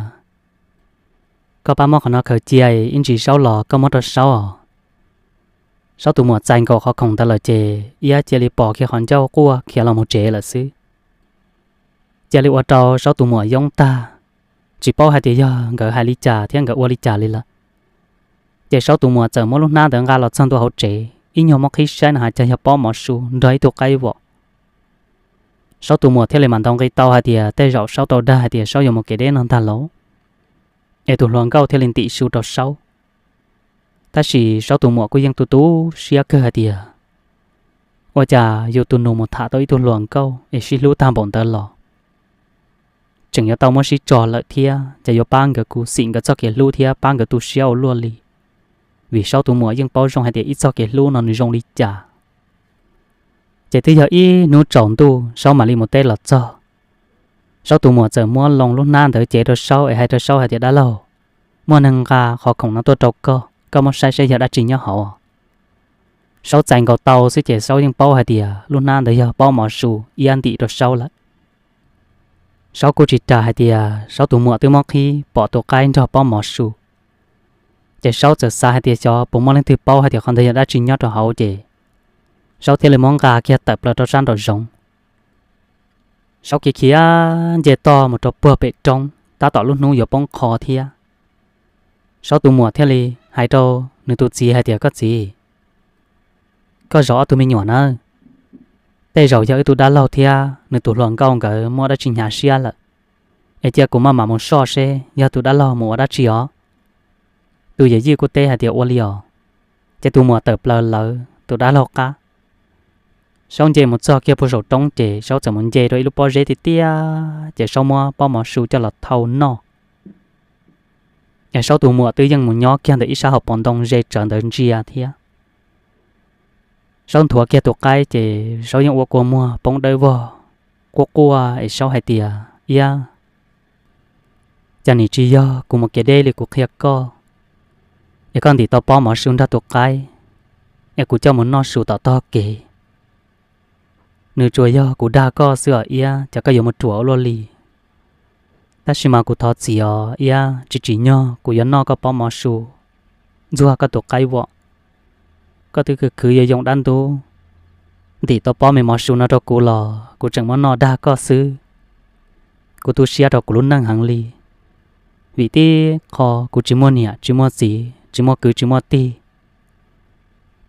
Koj pab muab qhov no khaws cia, ib ntsis Saub los koj muab rau Saub os. Saub tus muam txais nkaus qhov khoom ntawd lawm ces Iab cia li pos kiag qhov ncauj quaj khiav los mus tsev lawm xwb. Cia li ua rau Saub tus muam yoob tag, tsis paub hais tias yog nkawd hais li cas thiab nkawd ua li cas li lawm. Ces Saub tus muam txawm muab lub hnab ntawd nqa los txog ntua hauv tsev, ib nyuag muab qhib saib no has cas yog pob mov su nrog ib tug qaib vom. Saub tus muam thiaj li mam ntaus nqi tau hais tias tej zaum Saub tau dag hais tias Saub yuav mus kev deb no ntag lauj. Es tus hluas nkauj thiaj li ntim su rau Saub. Tab sis Saub tus muam kuj yeej tu tu siab kawg hais tias, Ua cas yus tus nus mus tham tau ib tug hluas nkauj es sib hlub tag npaum ntawd los tseem yuav tau muab sib tso lawm thiab, ces yuav pab nkawd kuv xim nkawd txoj kev hlub thiab pab nkawd tu siab ua luaj li. Vim Saub tus muam yeej paub zoo hais tias ib txoj kev hlub no nws zoo li cas. Ces twb yog ib hnub tsaus ntuj Saub mam li mus teb los txog. Saub tus muam txawm muab loo lub hnab ntawd cev rau Saub es hais rau Saub hais tias, Dab laug, muaj neeg nqa qhov khoom no tuaj rau koj, koj muab saib saib yog dab tsi nyob hauv. Saub txais nkaus tau xwb ces Saub yeej paub hais tias lub hnab ntawd yog pob mov su Iab ntim rau Saub lawm. Saub kuj tsis ras hais tias Saub tus muam twb muab qhib pom tus qaib nrog pob mov su. Ces Saub txawm xav hais tias xyov puas muaj leej twg paub hais tias qhov ntawd yog dab tsi nyob rau hauv ces Saub thiaj li muab nqa kiag tawm plaws rau sab nraum zoov. Saub khiav khiav nce toj mus rau puag pem roob tab tom lub hnub yuav poob qho thiab. Saub tus muam thiaj li hais rau nws tus txiv hais tias, Koj txiv, koj zov ob tug me nyuam nawb. Tej zaum yog wb tus dab laug thiab nws tus hluas nkauj nkawd muaj dab tsi hnyav siab lawm, es cia kuv maj mam mus soj seb yog tus dab laug mus ua dab tsi os. Tus yawm yij kuj teb hais tias, Ua li os. Ces tus muam tawm plaws lawv tus dab laug qab. Saub nce mus txog kiag puag saum roob ces Saub txawm mus nce rau ib lub pob zeb tiaj tiaj ces Saub muab pob mov su coj los thau noj. Es Saub tus muam twb yeej mus nyob kiag ntawm ib sab hauv paus ntoo ze tsawv ntawd ntsia thiab. Saub nthuav kiag tus qaib ces Saub yeej ua kua muag poob dawb vog, quaj quaj es Saub hais tias, Iab, cas nim tsis yog kuv mus kev deb li kuv qhia koj, es koj ntim tau pob mov su nrog tus qaib, es kuv coj mus noj su tom tog kev. Nws tsuas yog kuv dag koj xwb os Iab, cas koj yuav mus ruam ua luaj li. Tab sis mas kuv thov txim os Iab, tsis tsim nyog kuv yuav noj koj pob mov su ntxuag koj tus qaib vom. Koj twb khwv khwv yoo yoo dab ntub ntim tau pob me mov su no rau kuv los kuv tseem muab noj dag koj xwb. Kuv tu siab rau kuv lub neej heev li, vim tib qho kuv tsis muaj niam tsis muaj txiv, tsis muaj kwv tsis muaj tij,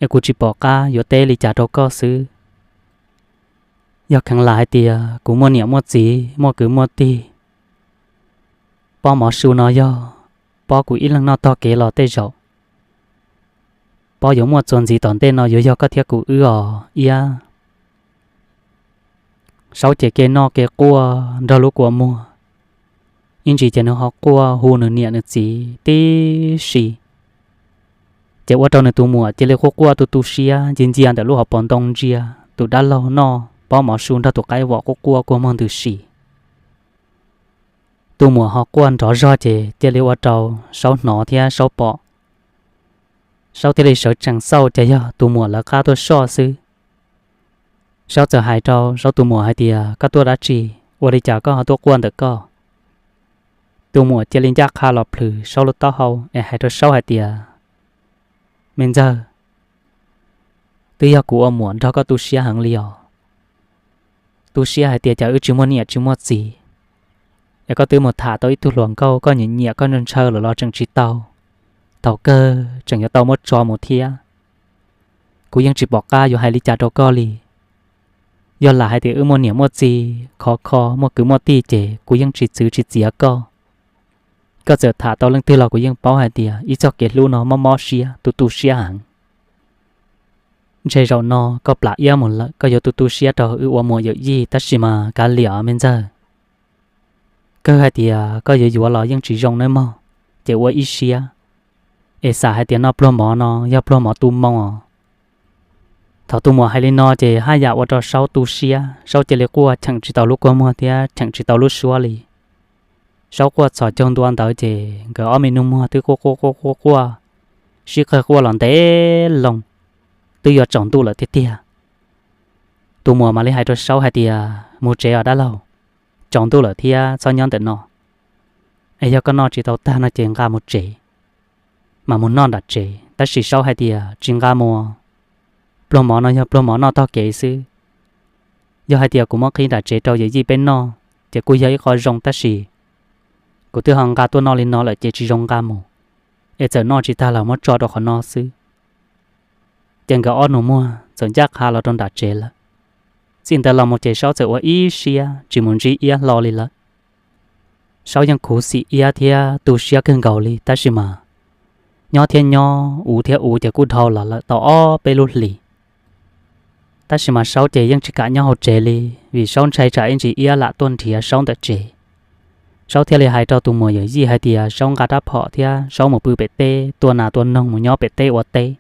es kuv tsis pom qab yuav teb li cas rau koj xwb. Yog kheev lam hais tias kuv muaj niam muaj txiv muaj kwv muaj tij, pob mov su no yog pob kuv ib leeg noj tog kev los tej zaum pob yuav muaj txuas ntxiv tom ntej no yuav yog koj thiab kuv wb os Iab. Saub ces kev noj kev quaj nrog lub kua muag, ib ntsis ces nws ho quaj hu nws niam nws txiv tib si. Ces ua rau nws tus muam cia li quaj quaj tu tu siab ncia ncia ntawm lub hauv paus ntoo ntsia tus dab laug noj pob mov su nrog tus qaib vom quaj quaj kua muag ntws si. Tus muam ho quaj nrov zog ces cia li ua rau Saub hnov thiab Saub pom. Saub thiaj li sawv tsees xauj cas yog tus muam lawv qab tuaj soj xwb. Saub txawm hais rau Saub tus muam hais tias, Koj tuaj dab tsi? Ua li cas koj ho tuaj quaj ntawm koj? Tus muam cia li ncaj qha los plhws Saub lub taub hau es hais rau Saub hais tias, Me ntxawg, twb yog kuv ua muam nrog koj tu siab heev li os. Tu siab hais tias cas wb tsis muaj niam tsis muaj txiv, es koj twb mus tham tau ib tug hluas nkauj koj nyiam nyiam koj ntshaw ntshaw lawm los tseem tsis tau, thaum kawg tseem yuav tau muab tso mus thiab. Kuv yeej tsis pom qab yuav hais li cas rau koj li. Yog lam hais tias wb muaj niam muaj txiv khov kho muaj kwv muaj tij ces kuv yeej tsis txwv tsis txiav koj. Koj txawm tham tau leej twg los kuv yeej paub hais tias ib txoj kev hlub no mob mob siab tu tu siab heev. Ntshe zaum no koj plam iab mus lawm koj yuav tu tu siab rau wb ua muam yawm yij tab sis mas kav liam me ntxawg. Kawg hais tias koj yuav yuav los yeej tsis zoo nawb mog, ces ua ib siab, es xam hais tias noj pluag mov no yog pluag mov tu moo os. Thaum tus muam hais li no ces haj yam ua rau Saub tu siab, Saub cia li quaj cheem tsis tau lub kua muag thiab cheem tsis tau lub suab li. Saub quaj txhos caug ntua ntawd ces nkawd ob me nus muag twb quaj quaj quaj quaj quaj, sib qawg quaj los ntev loo, twb yuav tsaus ntuj lawm tiag tiag. Tus muam mam li hais rau Saub hais tias, Mus tsev os dab laug, tsaus ntuj lawm thiab txhob nyob ntawm no. Es yog koj noj tsis tau tag no ces nqa mus tsev, mam mus noj nram tsev. Tab sis Saub hais tias, Tsis nqa mus, pluag mov no yog pluag mov noj tog kev xwb. Yog hais tias kuv muab qhib nram tsev rau yawm yij peb noj, ces kuj yog ib qho zoo tab sis kuv twb ho nqa tuaj noj li no lawm ces tsis zoo nqa mus, es txawm noj tsis tag los muab tso rau qhov no xwb. Ces nkawd ob nus muag txawm ncaj qha los rau nram tsev lawm. Txij ntawd los mus ces Saub txawm ua ib siab tsis mus ntsib Iab hlo li lawm. Saub yeej khuv xim Iab thiab tu siab kawg nkaus li tab sis mas nyob thiab nyob, uv thiab uv ces kuj dhau los lawm tau ob peb lub hlis. Tab sis mas Saub ces yeej tsis kam nyob hauv tsev li, vim Saub ntshai tsam ib ntsis Iab lam tuaj nrhiav Saub ntawm tsev. Saub thiaj li hais rau tus muam yawm yij hais tias Saub nqa rab phom thiab Saub mus pw pem teb tua nas tua noog mus nyob pem teb ua teb.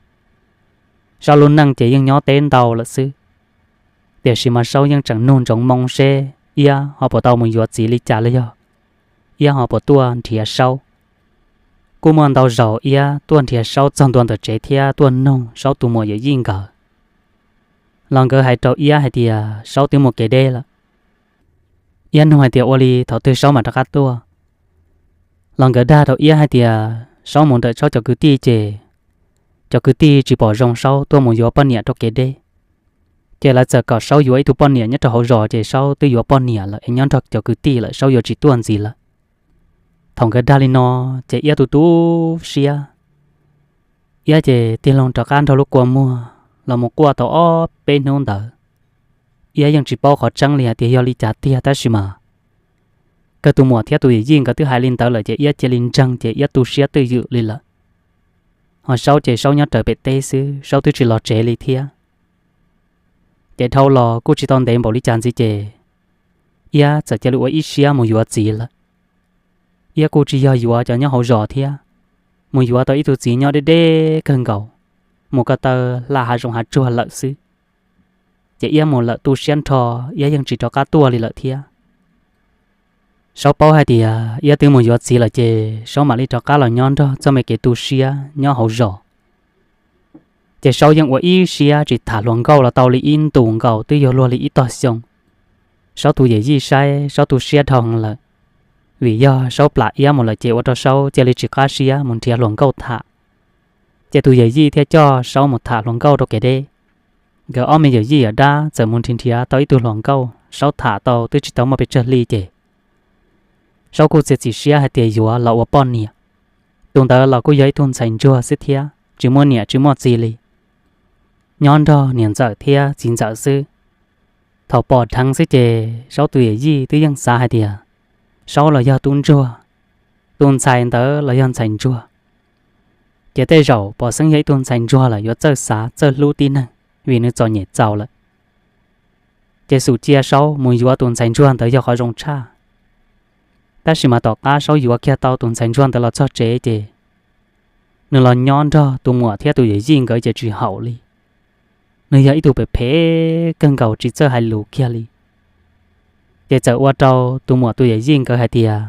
Saub lub neej ces yeej nyob teb ntau lawm xwb, tiam sis mas Saub yeej tseem nug ntsoov moo seb Iab ho puas tau mus yuav txiv li cas los yog Iab ho puas tuaj nrhiav Saub. Kuj muaj ntau zaus Iab tuaj nrhiav Saub txog ntua ntawm tsev thiab tuaj nug Saub tus muam yawm yij nkawd, los nkawd hais rau Iab hais tias Saub twb mus kev deb lawm. Iab nug hais tias ua li thaum twg Saub mam rov qab tuaj, los nkawd dag rau Iab hais tias Saub mus ntawm Saub cov kwv tij ces cov kwv tij tsis pom zoo Saub tuaj mus yuav poj niam rau kev deb, ces lawv txawm kom Saub yuav ib tug poj niam nyob rau hauv zos ces Saub twb yuav poj niam lawm es nyob nrog cov kwv tij lawm Saub yuav tsis tuaj ntxiv lawm. Thaum nkawd dag li no ces Iab tu tu siab, Iab ces tig loo rov qab nrog lub kua muag los mus quaj tau ob peb hnub ntawd. Iab yeej tsis paub qhov tseeb li hais tias yog li cas tiag tab sis mas kawg tus muam thiab tus yawm yij nkawd twb hais li ntawd lawm ces Iab cia li ntseeg ces Iab tu siab twj ywm li lawm. Ho Saub ces Saub nyob raws pem teb xwb, Saub twb tsis los tsev li thiab. Ces dhau los kuj tsis tau ntev npaum li cas ntxiv ces Iab txawm cia li ua ib siab mus yuav txiv lawm. Iab kuj tsis yog yuav cov nyob hauv zos thiab, mus yuav tau ib tug txiv nyob deb deb kawg nkaus, mus ko taw hla hav zoov hav tsuag lawm xwb. ces Iab mus lawm tu siab nrho, Iab yeej tsis rov qab tuaj li lawm thiab. Saub paub hais tias Iab twb mus yuav txiv lawm ces Saub mam li rov qab los nyob nrog txoj me kev tu siab nyob hauv zos. Ces Saub yeej ua ib siab tsis tham hluas nkauj los tau li ib ntus nkaus twb yuav luag li ib tog xyoo. Saub tus yawm yij saib Saub tu siab dhau heev lawm, vim yog Saub plam Iab mus lawm ces ua rau Saub cia li tsis qab siab mus nrhiav hluas nkauj tham. Ces tus yawm yij thiaj coj Saub mus tham hluas nkauj rau kev deb. Nkawd ob me yawm yij yawm dab txawm mus nrhiav nrhiav tau ib tug hluas nkauj, Saub tham tau twb tsis tau muaj pes tsawg hli ces Saub kuj txiav txim siab hais tias yuav los ua poj niam. Tus ntawd los kuj yog ib tug ntxhais ntsuag xwb thiab tsis muaj niam tsis muaj txiv li, nyob nrog niam ntxawm thiab txiv ntxawm xwb. Thaum pom dheev xwb ces Saub tus yawm yij twb yeej xav hais tias Saub los yog tub ntsuag, tus ntxhais ntawd los yog ntxhais ntsuag. Ces tej zaum pom xeeb yog ib tug ntxhais ntsuag lawm yuav txawj xav txawj hlub tib neeg, vim nws txom nyem txaus lawm. Ces xum cia Saub mus yuav tus ntxhais ntsuag ntawd yog qhov zoo tshaj. Tab sis mas tom qab Saub yuav kiag tau tus ntxhais ntsuag ntawd los txog tsev ces nws los nyob nrog tus muam thiab tus yawm yij nkawd ces tsis haum li. Nws yog ib tug phem phem kawg nkaus tsis txawj hais lus kiag li. Ces txawm ua rau tus muam tus yawm yij nkawd hais tias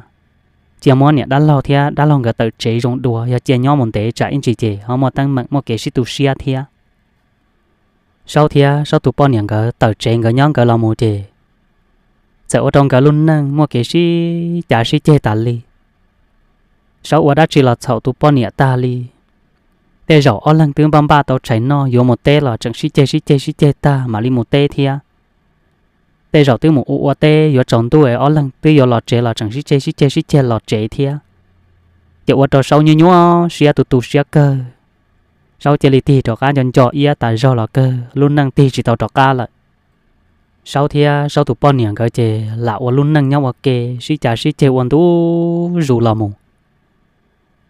cia muab niam dab laug thiab dab laug nkawd tawm tsev zoo dua, yog cia nyob mus ntev tsam ib ntsis ces ho muaj teeb meem muaj kev sib tu siab thiab. Saub thiab Saub tus poj niam nkawd tawm tsev nkawd nyob nkawd los mus ces txawm ua rau nkawd lub neej muaj kev sib cav sib ceg tas li. Saub ua dab tsi los txhaum tus poj niam tag li. Tej zaum ob leeg twb npaj npaj tau tshais noj yuav mus teb los tseem sib ceg sib ceg sib ceg tag mam li mus teb thiab. Tej zaum twb mus ua ua teb yuav tsaus ntuj es ob leeg twb yuav los tsev los tseem sib ceg sib ceg sib ceg los tsev thiab. Ces ua rau Saub nyuaj nyuaj siab tu tu siab kawg. Saub cia li tig rov qab nco nco Iab tas zog los kawg lub neej tig tsis tau rov qab lawm. Saub thiab Saub tus poj niam nkawd ces lam ua lub neej nyob ua ke sib cav sib ceg ua ntu zus los mus.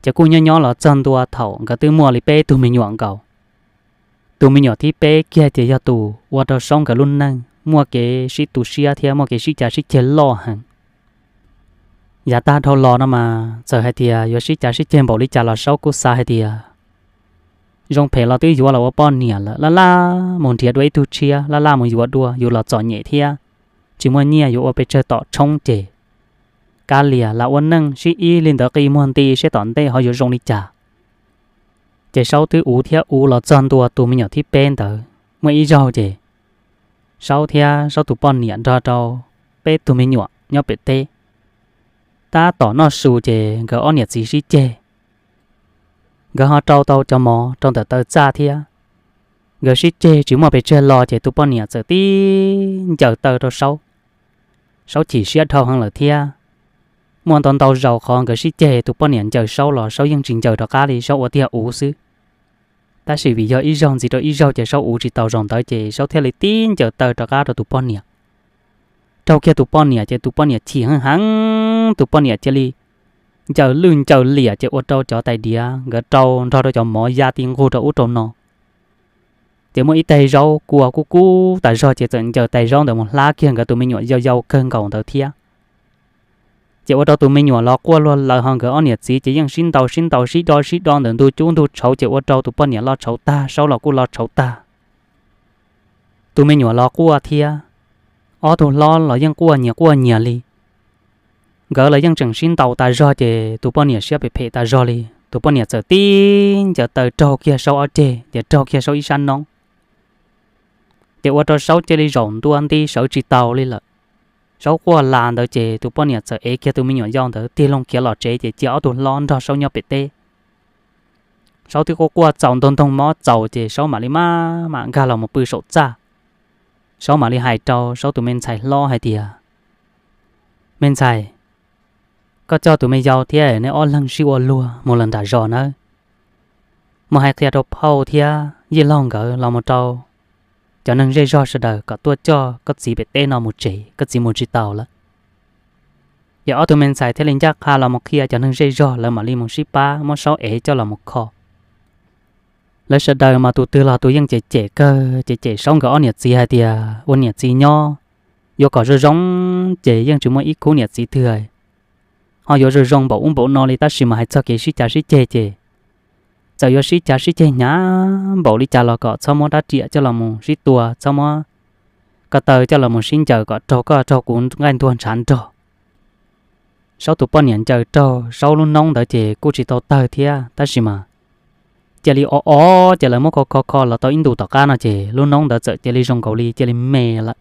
Ces kuj nyob nyob los txog ntua thaum nkawd twb muaj li peb tug me nyuam nkaus. Tus me nyuam thib peb kiag ces yog tus ua rau Saub nkawd lub neej muaj kev sib tu siab thiab muaj kev sib cav sib ceg loj heev. Yav tag dhau los no mas txawm hais tias yuav sib cav sib ceg npaum li cas los Saub kuj xav hais tias zoo phem los twb yuav los ua poj niam lawm, laj laj mus nrhiav dua ib tug tshiab, laj laj mus yuav dua, yus los txom nyem thiab tsis muaj nyiaj yuav ua pes tsawg tom tshoob ces kav liam lam ua neej sib ib li ntawd qi muag nti seb tom ntej ho yuav zoo li cas. Ces Saub twb uv thiab uv los txog ntua tus me nyuam thib peb ntawd. Muaj ib zaug ces Saub thiab Saub tus poj niam nrog rau peb tug me nyuam nyob pem teb. Tab tom noj su ces nkawd ob niam txiv sib ceg. Nkawd ho rau tau cov mov rau ntawm taw txaj thiab. Nkawd sib ceg tsis muaj pes tsawg los ces tus poj niam txawm tib ncaws taw rau Saub. Saub chim siab dhau heev lawm thiab. Muaj ntau ntau zaus qhov nkawd sib ceg tus poj niam ncaws Saub los Saub yeej tsis ncaws rov qab li, Saub ua tiag uv xwb. Tab sis vim yog ib zaug ntxiv rau ib zaug ces Saub uv tsis tau zaus ntawd ces Saub thiaj li tib ncaws taw rov qab rau tus poj niam. Raug kiag tus poj niam ces tus poj niam chim heev heev, tus poj niam cia li ncaws lwj ncaws liam ces ua rau cov tais diav nkawd rau nrog rau cov mov ya ti nqug rau ub rau no. Ces muaj ib teg zaub kua kub kub tas zog ces txawm ncaws tais zaub ntawd mus hlab kiag nkawd tus me nyuam yau yau kawg nkaus ntawd thiab. Ces ua rau tus me nyuam los quaj luag lawm ho nkawd ob niam txiv ces yeej sib ntaus sib ntaus sib do sib do ntawm ntug cub ntug tshauv ces ua rau tus poj niam los tshauv tag, Saub los kuj los tshauv tag. Tus me nyuam los quaj thiab, ob tug hlob los yeej quaj nyias quaj nyias li. Nkawd los yeej tseem sib ntaus tas zog ces tus poj niam siab phem phem tas zog li, tus poj niam txawm tib ncaws taw raug kiag Saub ob ceg ces raug kiag Saub ib sab noob. Ces ua rau Saub cia li zaum ntua nti sawv tsis taus li lawm. Saub quaj las ntawd ces tus poj niam txawm ev kiag tus me nyuam yau ntawd tig loo khiav los tsev ces cia ob tug hlob nrog Saub nyob pem teb. Saub twb quaj quaj txaus ntog ntog mob txaus ces Saub mam li maj mam nkag los mus pw saum txaj. Saub mam li hais rau Saub tus me ntxhais hlob hais tias, Me ntxhais, koj coj tus me yau thiab neb ob leeg sib ua luag mus lawm nram zos nawb. Mus hais qhia rau phauj thiab yij laug nkawd los mus rau cov neeg zej zog sawv daws kom tuaj coj koj txiv pem teb no mus tsev, koj txiv mus tsis taus lawm. Ces ob tug me ntxhais thiaj li ncaj qha los mus qhia cov neeg zej zog, lawv mam li mus sib pab muab Saub ev coj los mus kho. Lawv sawv daws mas tus twg los tus yeej cem cem kawg, cem cem Saub nkawd ob niam txiv hais tias ua niam txiv nyob yuav kom zoo zoo ces yeej tsis muaj ib khub niam txiv twg ho yuav zoo zoo npaum ub npaum no li, tab sis mas hais txog kev sib cav sib ceg ces txawm yuav sib cav sib ceg hnyav npaum li cas los kom txhob muab rab riam coj los mus sib tua, txhob muab ko taw coj los mus sib ncaws kom raug koj raug kuv nqaij ntuag ntshav nrog. Saub tus poj niam ncaws raug Saub lub noob ntawd ces kuj tsis tau tawg thiab, tab sis mas cia li o o, ces lawv muab kho kho kho los tau ib ntus tom qab no ces lub noob ntawd txawm cia li zoo nkaus li cia li me lawm,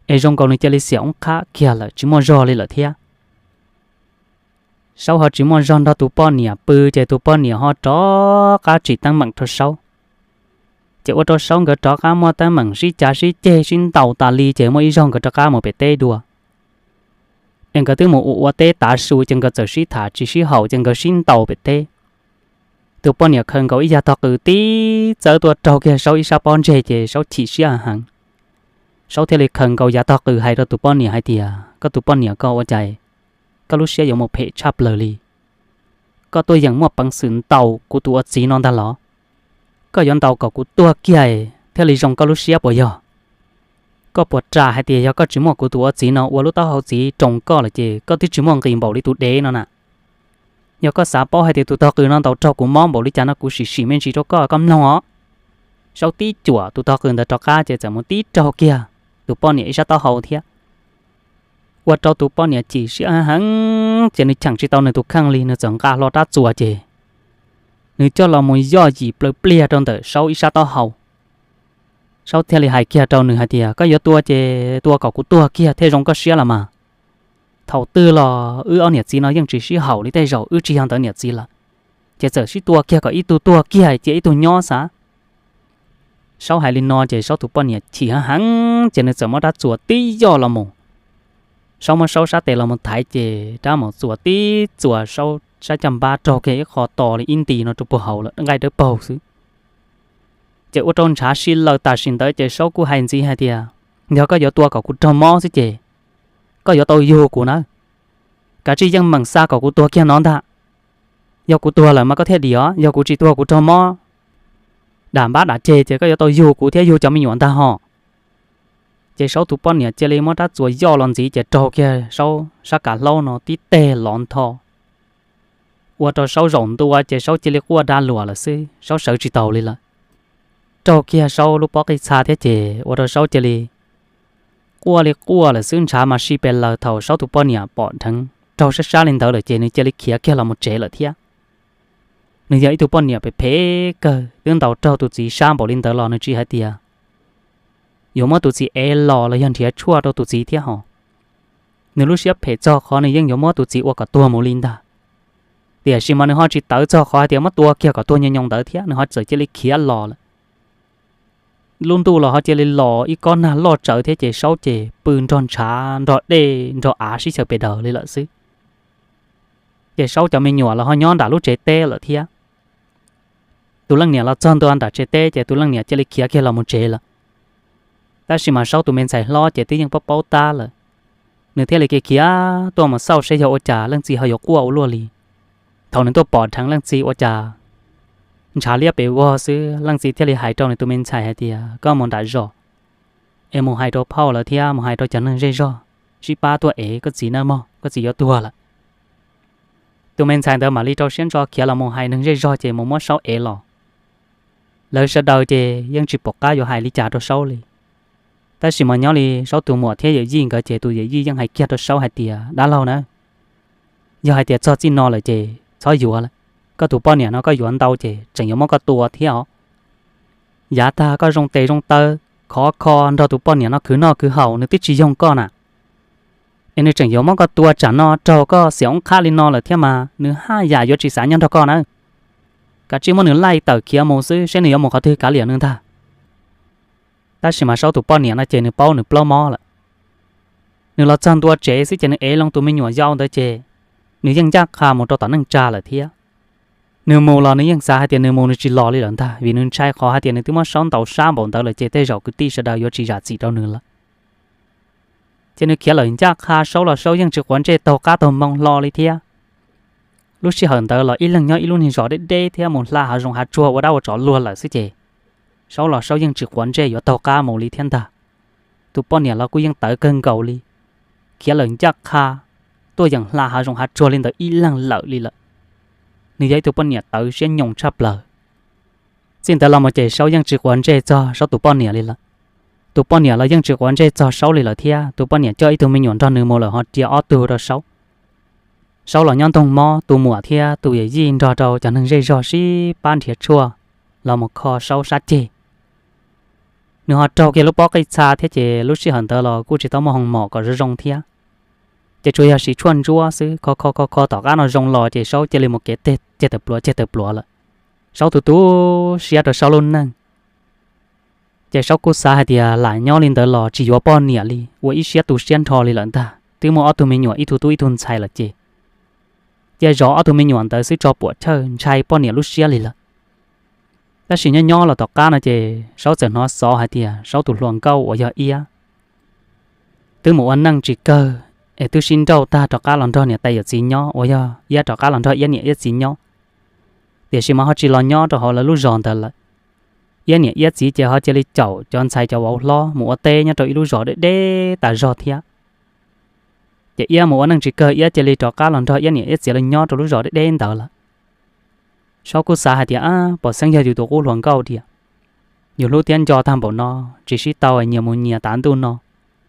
es zoo nkaus nws cia li xiam oob qhab kiag lawm tsis muaj zog li lawm thiab. Saub ho tsis muaj zog nrog tus poj niam pw ces tus poj niam ho rov qab tsim teeb meem rau Saub. Ces ua rau Saub nkawd rov qab muaj teeb meem sib cav sib ceg sib ntaus tas li ces muaj ib zaug nkawd rov qab mus pem teb dua. Es nkawd twb mus ua ua teb tav su ces nkawd txawm sib tham tsis sib haum ces nkawd sib ntaus pem teb. Tus poj niam khaws nkaus ib yav tog qws tib txawb tuaj raug kiag Saub ib sab pob ntseg ces Saub chim siab heev. Saub thiaj li khaws nkaus yav tog qws hais rau tus poj niam hais tias, koj tus poj niam, koj ua cas koj lub siab yuav mus phem tshaj plaws li? Koj tuaj yeem muaj peev xwm ntaus kuv tus ua txiv no ntag los? Koj yuav ntaus kom kuv tuag kiag thiaj li zoo koj lub siab puas yog? Koj puas ras hais tias yog koj tsis muaj kuv tus ua txiv no ua lub taub hau txiv roos koj lawm ces koj twb tsis muaj nqis npaum li tus dev no na? Yog koj xav paub hais tias tus tog qws no ntaus raug kuv mob npaum li cas no kuv sim sim me ntsis rau koj, koj mloog os. Saub tib cuam tus tog qws ntawd rov qab ces txawm mus tib raug kiag tus poj niam ib sab taub hau thiab. Ua rau tus poj niam chim siab heev ces nws cheem tsis tau nws tus kheej li, nws txawm nqa hlo rab txuas ces nws coj los mus yoj yim plaws pliag rau ntawm Saub ib sab taub hau. Saub thiaj li hais kiag rau nws hais tias, koj yuav tua ces tua kom kuv tuag kiag thiaj zoo koj siab los mas. Thaum twg los wb ob niam txiv no yeej tsis sib haum li, tej zaum wb tsis yog ntawd niam txiv lawm, ces txawm sib tua kiag kom ib tug tuag kiag cia ib tug nyob xav. Saub hais li no ces Saub tus poj niam chim heev heev ces nws txawm muab rab txuas tib yoj los mus. Saub muab Saub sab tes los mus thaiv ces rab mus txuas tib txuas Saub sab caj npab raug kiag ib qho to li ib nti no rau puag hauv lawm, nqaij dawb paug xwb. Ces ua rau ntshav si laws tam sim ntawd ces Saub kuj hais ntxiv hais tias, yog koj yuav tua kom kuv raug mob xwb ces koj yuav tau yug kuv nawb. Kav tsij yeej meem xa kom kuv tuag kiag no ntag. Yog kuv tuag lawm mas koj thiaj dim os, yog kuv tsis tuag kuv raug mob dam npab dam ceg ces koj yuav tau yug kuv thiab yug cov me nyuam ntag hos. Ces Saub tus poj niam cia li muab rab txuas yoj los ntxiv ces raug kiag Saub sab kav hlaub no tib teg lov ntho. Ua rau Saub zaum ntua ces Saub cia li quaj da luam lawm xwb, Saub sawv tsis taus li lawm. Raug kiag Saub lub pob qij txha thiab ces ua rau Saub cia li quaj li quaj lawm xwb, ntshav mas si pes laws. Thaum Saub tus poj niam pom dheev raug sab sab li ntawd lawm ces nws cia li khiav kiag los mus tsev lawm thiab. Nws yog ib tug poj niam phem phem kawg, twb ntaus raug tus txiv sab npaum li ntawd los nws tsis hais tias yuav muab tus txiv ev los los yog nrhiav tshuaj rau tus txiv thiab hos. Nws lub siab phem txog qhov nws yeej yuav muab tus txiv ua kom tuag mus li ntag. Tiam sis mas nws ho tsis tawv txog qhov hais tias muab tua kiag kom tuag nyob nyoos ntawd thiab, nws ho txawm cia li khiav los lawm. Lub ntuj los ho cia li los ib kob nag loj tsawv thiab ces Saub ces pw nrog ntshav nrog dej nrog av sib xyaw pes daws li lawm xwb. Ces Saub cov me nyuam los ho nyob nram lub tsev teb lawm thiab. Tus leej niam los txog ntua nram tsev teb ces tus leej niam cia li khiav kiag los mus tsev lawm. Tab sis mas Saub tus me ntxhais hlob ces twb yeej paub paub tab lawm, nws thiaj li khiav khiav tuaj mus xauj seb yog ua cas leej txiv ho yuav quaj ua luaj li. Thaum nws tuaj pom dheev leej txiv ua cas ntshav liab pes vog xwb, leej txiv thiaj li hais rau nws tus me ntxhais hais tias, koj mus nram zos es mus hais rau phauj lawv thiab mus hais rau cov neeg zej zog sib pab tuaj ev koj txiv nawb mog, koj txiv yuav tuag lawm. Tus me ntxhais ntawd mam li rau siab ntso khiav los mus hais neeg zej zog ces mus muab Saub ev los. Lawv sawv daws ces yeej tsis pom qab yuav hais li cas rau Saub li. Tab sis mas nyob li Saub tus muam thiab yawm yij nkawd ces tus yawm yij yeej hais kiag rau Saub hais tias, dab laug na, yog hais tias txog txij no lawm ces txhob yuav lawm. Koj tus poj niam no koj yuav ntau ces tseem yuav muab koj tua thiab os. Yav tag koj zoo tes zoo taw khov kho nrog tus poj niam no khwv noj khwv haus, nws twb tsis yoog koj na, es nws tseem yuav muab koj tua tsam no raug koj xiam oob qhab li no lawm thiab mas nws haj yam yuav tsis xav nyob nrog koj nawb. Kav tsij muab nws laij tawm khiav mus xwb seb nws yuav mus qhov twg kav liam nws ntag. Tab sis mas Saub tus poj niam no ces nws paub nws plaub mob lawm. Nws los txog ntua tsev xwb ces nws ev loo tus me nyuam yau ntawd ces nws yeej ncaj qha mus rau tom neej tsa lawm thiab. Nws mus los nws yeej xav hais tias nws mus nws tsis los li lawm ntag, vim nws ntshai qhov hais tias nws twb muab Saub ntaus sab npaum ntawd lawm ces tej zaum kwv tij sawv daws yuav tsis zam txim rau nws lawm. Ces nws khiav lawm ncaj qha Saub los Saub yeej tsis quav ntsej taug qab taug npoo hlo li thiab. Lub sij hawm ntawd los ib leeg nyob ib lub niag zos deb deb thiab mus hla hav zoov hav tsuag ua dab ua tsov luag lawm xwb ces Saub los Saub yeej tsis quav ntsej yuav taug qab mus li thiab ntag. Tus poj niam los kuj yeej tawv kawg nkaus li, khiav lawm ncaj qha tuaj yeem hla hav zoov hav tsuag li ntawd ib leeg lawm li lawm. Nws yog ib tug poj niam tawv siab nyoos tshaj plaws. Txij ntawd los mus ces Saub yeej tsis quav ntsej txog Saub tus poj niam li lawm. Tus poj niam los yeej tsis quav ntsej txog Saub li lawm thiab, tus poj niam coj ib tug me nyuam nrog nws mus lawm ho cia ob tug rau Saub. Saub los nyob ntoog mob, tus muam thiab tus yawm yij nrog rau cov neeg zej zog sib pab nrhiav tshuaj los mus kho Saub sab ceg. Nws ho raug kiag lub pob qij txha thiab ces lub sij hawm ntawd los kuj tsis tau muaj hoo mom kom zoo zoo thiab. Ces tsuas yog siv tshuaj ntsuab xwb, kho kho kho kho tom qab no zoo los ces Saub cia li mus kev ceg tawm pluav ceg tawm pluav lawm. Saub tu tu siab rau Saub lub neej. Ces Saub kuj xav hais tias lam nyob li ntawd los tsis yuav poj niam li, ua ib siab tu siab nrho li lawm ntag, twb muaj ob tug me nyuam ib tug tub ib tug ntxhais lawm ces cia zov ob tug me nyuam ntawd xwb tso puam chawj ntshai poj niam lub siab li lawm. Tab sis nyob nyob los tom qab no ces Saub txawm hnov xov hais tias Saub tus hluas nkauj uas yog Iab twb mus ua neej tsis kawg, es twb sib nrauj tag rov qab los nrog niam tais yawm txiv nyob, uas yog Iab rov qab los nrog Iab niam Iab txiv nyob. Tiam sis mas ho tsis los nyob rau hauv lawv lub zos ntawd lawm. Iab niam Iab txiv ces ho cia li caum cov ntxhais cov vauv hlob mus ua teb nyob rau ib lub zos deb deb tas zog thiab. Ces Iab mus ua neej tsis kawg, Iab cia li rov qab los nrog Iab niam Iab txiv lawv nyob rau lub zos deb deb ntawd lawm. Saub kuj xav hais tias, ab, pom xeeb yog yus tus qub hluas nkauj tiag, yus hlub thiab nco tag npaum no, tsis sib tau nyias mus nyias tav ntuj no,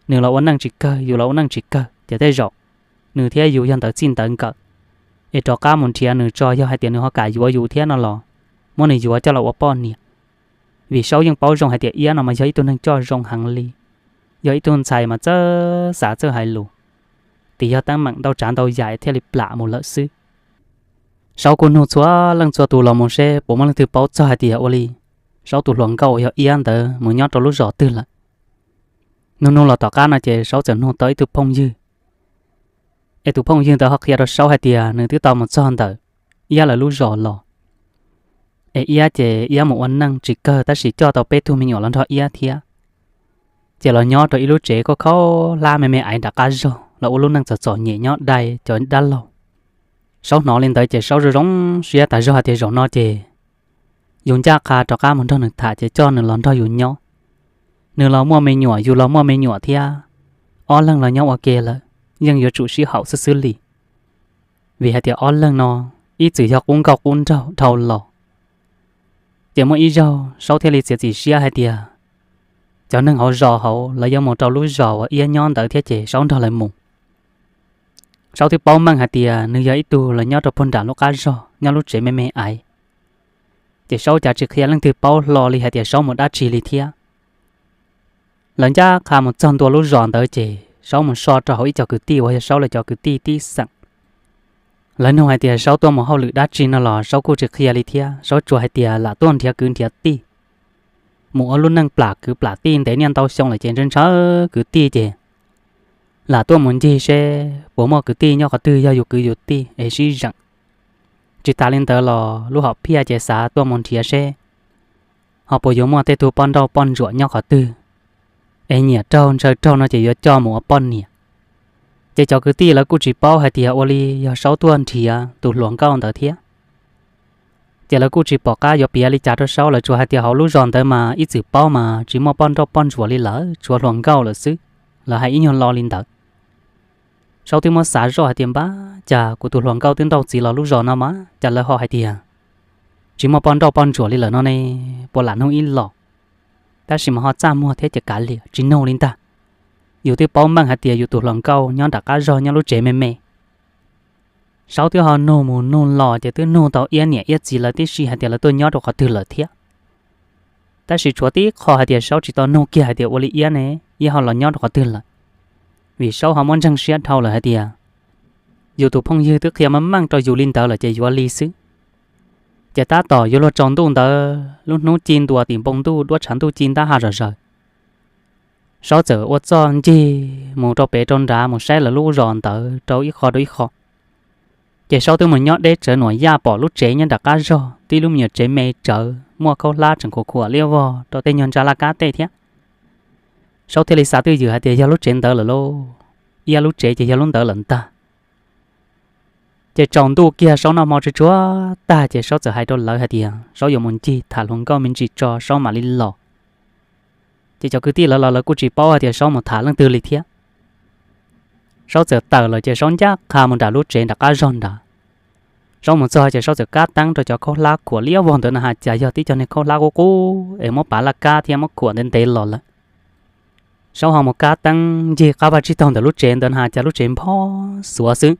nws los ua neej tsis kawg, yus los ua neej tsis kawg, ces tej zaum nws thiab yus yog ntawv txij ntawv nkawm, es rov qab mus nrhiav nws tso, yog hais tias nws ho kam yuav yus thiab no los muab nws yuav coj los ua poj niam. Vim Saub yeej paub zoo hais tias Iab no mas yog ib tug neeg coj zoo heev li, yog ib tug ntxhais mas txawj xav txawj hais lus, tias yog teeb meem ntau tsav ntau yam thiaj li plam mus lawm xwb. Saub kuj nug txhua leej txhua tus los mus seb puas muaj leej twg paub txog hais tias ua li Saub tus hluas nkauj uas yog Iab ntawd mus nyob rau lub zos twg lawm. Nug nug los tom qab no ces Saub txawm nug tau ib tug phooj ywg, es tus phooj ywg ntawd ho qhia rau Saub hais tias nws twb tau mus txog ntawm Iab lawv lub zos los, es Iab ces Iab mus ua neej tsis kawg tab sis coj tau peb tug me nyuam los nrog Iab thiab. Ces los nyob rau ib lub tsev khaub khaub hlab me me aiv nram qab zog los ua lub neej txom txom nyem nyob dai cov dab laug. Saub hnov li ntawd ces Saub zoo zoo siab tas zog hais tias zaum no ces yus ncaj qha rov qab mus nrog nws tham ces coj nws los nrog yus nyob. Nws los muaj me nyuam, yus los muaj me nyuam thiab, ob leeg los nyob ua ke lawm, yeej yuav tsum sib haum xwb xwb li. Vim hais tias ob leeg no ib txwm yog qub nkauj qub nraug dhau los. Ces muaj ib zaug Saub thiaj li txiav txim siab hais tias cov neeg hauv zos hauv lawv yuav mus rau lub zos uas Iab nyob ntawd thiab ces Saub nrog lawv mus. Saub twb paub meej hais tias nws yog ib tug los nyob rau puag nram lub qab zog nyob lub tsev me me aiv. Ces Saub cas tsis qhia leej twg paub hlo li hais tias Saub mus dab tsi li thiab. Lawv ncaj qha mus txog ntua lub zos ntawd ces Saub mus so rau hauv ib co kwv tij uas yog Saub lawv cov kwv tij tib xeem. Lawv nug hais tias Saub tuaj mus hauj lwm dab tsi no los Saub kuj tsis qhia li thiab, Saub tsuas hais tias lam tuaj nrhiav kwv nrhiav tij, mus ua lub neej plam kwv plam tij ntev niaj ntau xyoo lawm ces ntshaw ntshaw kwv tij ces lam tuaj mus ncig seb puas muaj kwv tij nyob qhov twg yog yus kwv yus tij es sib zeem. Tsis tas li ntawd los lub hom phiaj ces xav tuaj mus nrhiav seb ho puas yuav muaj tej tug poj nrauj poj ntsuam nyob qhov twg es nyiam raug ntshaw raug no ces yuav coj mus ua poj niam. Ces cov kwv tij lawv kuj tsis paub hais tias ua li yog Saub tuaj nrhiav tus hluas nkauj ntawd thiab. Ces lawv kuj tsis pom qab yuav piav li cas rau Saub, lawv tsuas hais tias hauv lub zos ntawd mas ib txwm paub mas tsis muaj poj nrauj poj ntsuam li lawm, tshuav hluas nkauj lawm xwb. Lawv hais ib nyuag lo li ntawd. Saub twb muab xav zoj hais tias npab cas kuv tus hluas nkauj twb nrauj txiv los lub zos no mas cas lawv ho hais tias tsis muaj poj nrauj poj ntsuam li lawm no ne, puas lam nug ib los. Tab sis mas ho txaj muag thiab ces kav liam tsis nug li ntag. Yus twb paub meej hais tias yus tus hluas nkauj nyob nram qab zog nyob lub tsev me me. Saub twb ho nug mus nug los ces twb nug tau Iab niam Iab txiv lawv tib si hais tias lawv tuaj nyob rau qhov twg lawm thiab. Tab sis tshuav tib qho hais tias Saub tsis tau nug kiag hais tias ua li Iab ne, Iab ho los nyob rau qhov twg lawm. Vim Saub ho muab ntseeg siab dhau lawm hais tias yus tus phooj ywg twb qhia meej meej rau yus li ntawd lawm ces yuav li xwb. Ces tab tom yuav luag tsaus ntuj ntawd, lub hnub ci ntua tim npoo ntuj, duab tshav ntuj ci ntab ha zom zaws. Saub txawm ua txoj ncig mus rau pem rau nrad mus saib lawv lub zos ntawd rau ib qho rau ib qho. Ces Saub twb mus nyob deb tsawv nuam yaj pom lub tsev nyob nram qab zog, tib lub me nyuam tsev me tsawv muaj khaub hlab tseem khuam khuam liab vog rau tej nyuag ntsa laj kab tej thiab. Saub thiaj li xav twj ywm hais tias yog lub tsev ntawd lawm lauj, Iab lub tsev ces yog lub ntawd lawm ntag. Ces tsaus ntuj kiag Saub noj hmo tsuag tsuag tag ces Saub txawm hais rau lawv hais tias Saub yuav mus ncig tham hluas nkauj me ntsis tso Saub mam li los. Ces cov kwv tij lawv los lawv kuj tsis paub hais tias Saub mus tham leej twg li thiab. Saub txawm tawm lawm ces Saub ncaj qha mus nram lub tsev nram qab zog nrad. Saub mus txog ces Saub txawm kab teeb rau cov khaub hlab khuam liab vog ntawd na has cas yog tib co niag khaub hlab qub qub es muab pav laj kab thiab muab khuam ntev ntev los lawm. Saub ho mus kab teeb ncig qab vaj tsib taug ntawm lub tsev ntawd na has cas lub tsev nphob xuav xwb.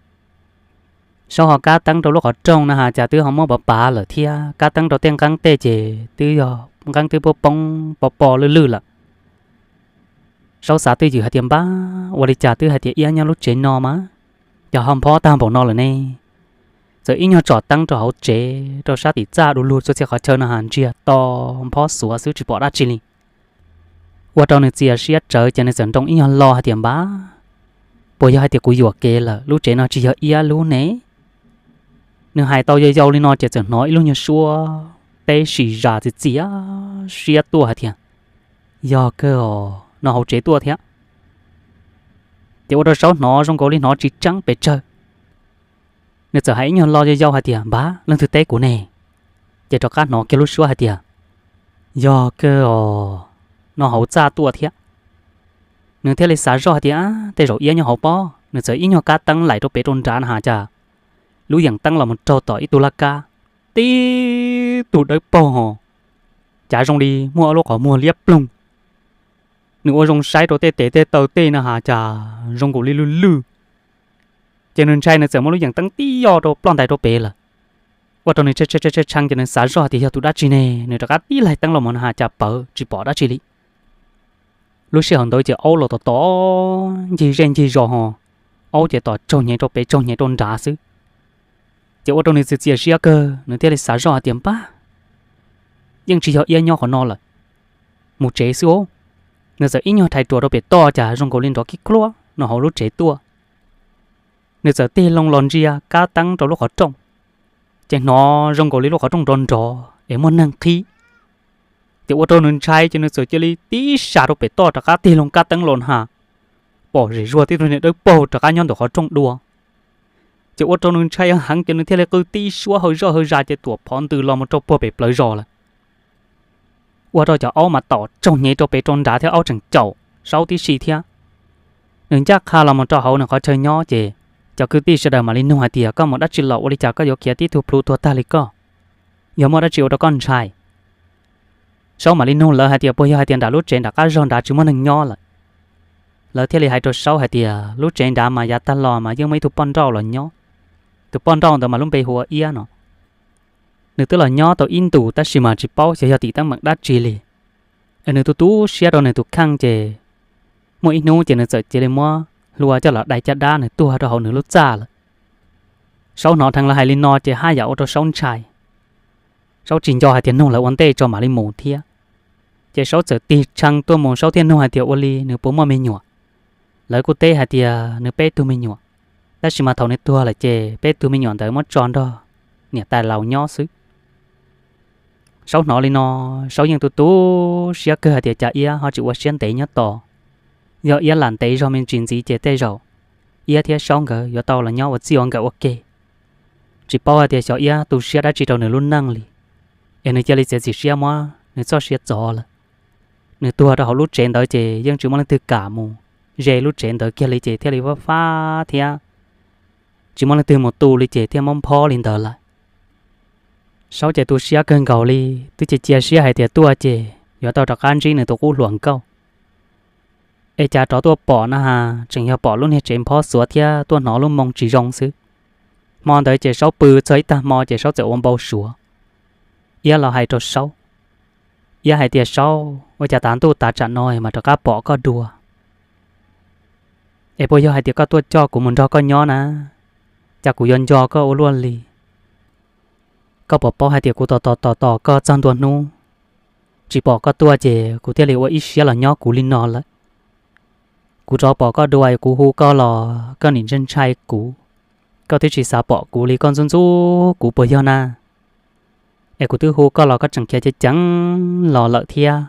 Saub ho kab teeb rau lub qhov rooj na has cas twb ho muab pav pav lawm thiab, kab teeb rau tej nqeeb tej ces twb yog nqeeb twb poob poob po po lwj lwj lawm. Saub xav twj ywm hais tias npab, ua li cas twb hais tias iab nyob lub tsev no mas, cas ho nphob tag npaum no lawm ne? Txawm ib nyuag tsom teeb rau hauv tsev rau sab tim txaj du lug txhua txhia qhov chaw no has ntsiag to nphob xuav xwb tsis pom dab tsi li. Ua rau nws txias siab tsawv ces nws txawm nroo ib nyuag lo hais tias npab, puas yog hais tias kuv yuam kev lawm, lub tsev no tsis yog iab lub ne? Nws hais tau yau yau li no ces txawm hnov ib lub nyuag suab teb sim zam txias txias siab tuaj hais tias yog kawg os, no hauv tsev tuaj thiab. Ces ua rau Saub hnov zoo nkaus li hnov tsis tseeb pes tsawg. Nws txawm hais ib nyuag lo yau yau hais tias npab, leej twg teb kuv ne? Ces rov qab hnov kiag lub suab hais tias yog kawg os, no hauv txaj tuaj thiab. Nws thiaj li xav zoj hais tias tej zaum iab nyob hauv pob. Nws txawm ib nyuag kab teeb laim rau pem rau nrad na has cas lub yeem teeb los mus raug tom ib tug laj kab, tib tug dawb paug ho, cav zoo li muaj ob lub qhov muag liab ploog. Nws ua zoo saib rau tej tes tej taw tej na has cas zoo nkaus li lwj lwj. Ces nws ntshai nws txawm muab lub yeem teeb tib yoj rau ploj ntais rau pem lawm. Ua rau nws tshee tshee ces nws xav zoj tias yog tus dab tsi ne, nws rov qab tib laig teeb los mus na has cas pawv tsis pom dab tsi li. Lub sij hawm ntawd ces aub los tom tom ncig zej ncig zos ho, aub ces tom tsaug hnyev rau pem tsaug hnyev rau nrad xwb. Ces ua rau nws txias txias siab kawg, nws thiaj li xav zoj hais tias npab, yeej tsis yog iab nyob qhov no lawm, mus tsev xwb os. Nws txawm ib nyuag rhais ruas rau pem toj cas zoo nkaus li nrov kib kluab no hauv lub tsev tuaj. Nws txawm tig loo los ntsia kab teeb rau lub qhov rooj, ces hnov zoo nkaus li lub qhov rooj nrov nrov es muaj neeg qhib. Ces ua rau nws ntshai ces nws txawm cia li tib sas rau pem toj rov qab tig loo kab teeb los na has, pom zem zuag tib tug niag dawb paug rov qab nyob ntawm qhov rooj dua. Ces ua rau nws ntshai heev ces nws thiaj li qw tib suab hawv zoj hawv zas ces tuam phov ntws los mus rau puag pem plawv zos lawm. Ua rau cov aub mas tom tsaug hnyev rau pem rau nrad thiab aub tseem caum Saub tib si thiab. Nws ncaj qha los mus rau hauv nws qhov chaw nyob ces cov kwv tij sawv daws mam li nug hais tias koj mus dab tsi los ua li cas koj yuav khiav tib tug plhu tuag tag li koj? Yog muaj dab tsi ua rau koj ntshai? Saub mam li nug lawv hais tias puas yog hais tias nram lub tsev nram qab zog nrad tsis muaj neeg nyob lawm. Lawv thiaj li hais rau Saub hais tias lub tsev nrad mas yav tag los mas yeej muaj ib tug poj nrauj los nyob. Tus poj nrauj ntawd mas lub npe hu ua Iab no. Nws twb los nyob tau ib ntus tab sis mas tsis paub xyov yog tim teeb meem dab tsi li, es nws tu tu siab rau nws tus kheej ces muaj ib hnub ces nws txawm cia li muab hlua coj los dai caj dab nws tuag rau hauv nws lub txaj lawm. Saub hnov dheev lawv hais li no ces haj yam ua rau Saub ntshai. Saub tsis nco hais tias nug lawv ua ntej tso mam li mus thiab. Ces Saub txawm tig tshee tuaj mus, Saub thiaj nug hais tias ua li nws puas muaj me nyuam. Lawv kuj teb hais tias nws peb tug me nyuam, tab sis mas thaum nws tuag lawm ces peb tug me nyuam ntawd muab tso nrog niam tais laus nyob xwb. Saub hnov li no, Saub yeej tu tu siab kawg hais tias cas Iab ho tsis ua siab ntev nyob tos. Yog Iab lam ntev zog me ntsis ntxiv ces tej zaum Iab thiab Saub nkawd yuav tau los nyob ua txij ua nkawm ua ke. Tsis paub hais tias xyov Iab tu siab dab tsi rau nws lub neej li, es nws cia li txiav txim siab muab nws txoj sia txov lawm. Nws tuag rau hauv lub tsev ntawd ces yeej tsis muaj leej twg kam mus ze lub tsev ntawd kiag li ces thiaj li fab fab thiab tsis muaj leej twg mus tu li ces thiaj muab nphob li ntawd lawm. Saub ces tu siab kawg nkaus li, twb cia cia siab hais tias tuaj ces yuav tau rov qab ntsib nws tus qub hluas nkauj. Es cas rov tuaj pom na has tseem yog pom lub niag tsev nphob xuav thiab tuaj hnov lub moo tsis zoo xwb. Hmo ntawd ces Saub pw txog ib tag hmo ces Saub txawm ua npau suav. Iab los hais rau Saub, Iab hais tias Saub, ua cas tav ntuj tav tsam no mas rov qab pom koj dua? Es puas yog hais tias koj tuaj coj kuv mus nrog koj nyob na? Cas kuv yuav nco koj ua luaj li? Koj puas paub hais tias kuv tos tos tos tos koj txog ntua hnub tsis pom koj tuaj ces kuv thiaj li ua ib siab los nyob kuv li no lawm. Kuv rov pom koj dua kuv hu koj los koj nim ntshai ntshai kuv, koj twb tsis xav pom kuv li koj ntxub ntxub kuv puas yog na? Es kuv twb hu koj los koj tseem khiav ceev ceev los lawm thiab.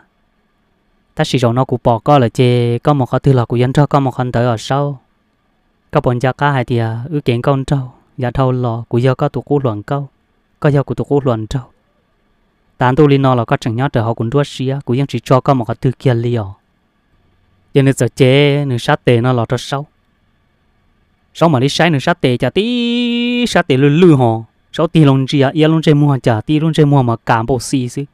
Tab sis zaum no kuv pom koj lawm ces koj mus qhov twg los kuv yuav nrog koj mus qhov ntawd os Saub. Koj puas nco qab hais tias wb kev nkauj nraug yav dhau los kuv yog koj tus qub hluas nkauj, koj yog kuv tus qub hluas nraug. Tav ntuj li no los koj tseem nyob raws hauv kuv nruab siab, kuv yeej tsis tso koj mus qhov twg kiag li os. Ces nws txawm cev nws sab tes no los rau Saub. Saub mam li saib nws sab tes cas tib sab tes lwj lwj ho. Saub tig loo ntsia Iab lub ntsej muag cas tib lub ntsej muag mas kav npau xi xwb.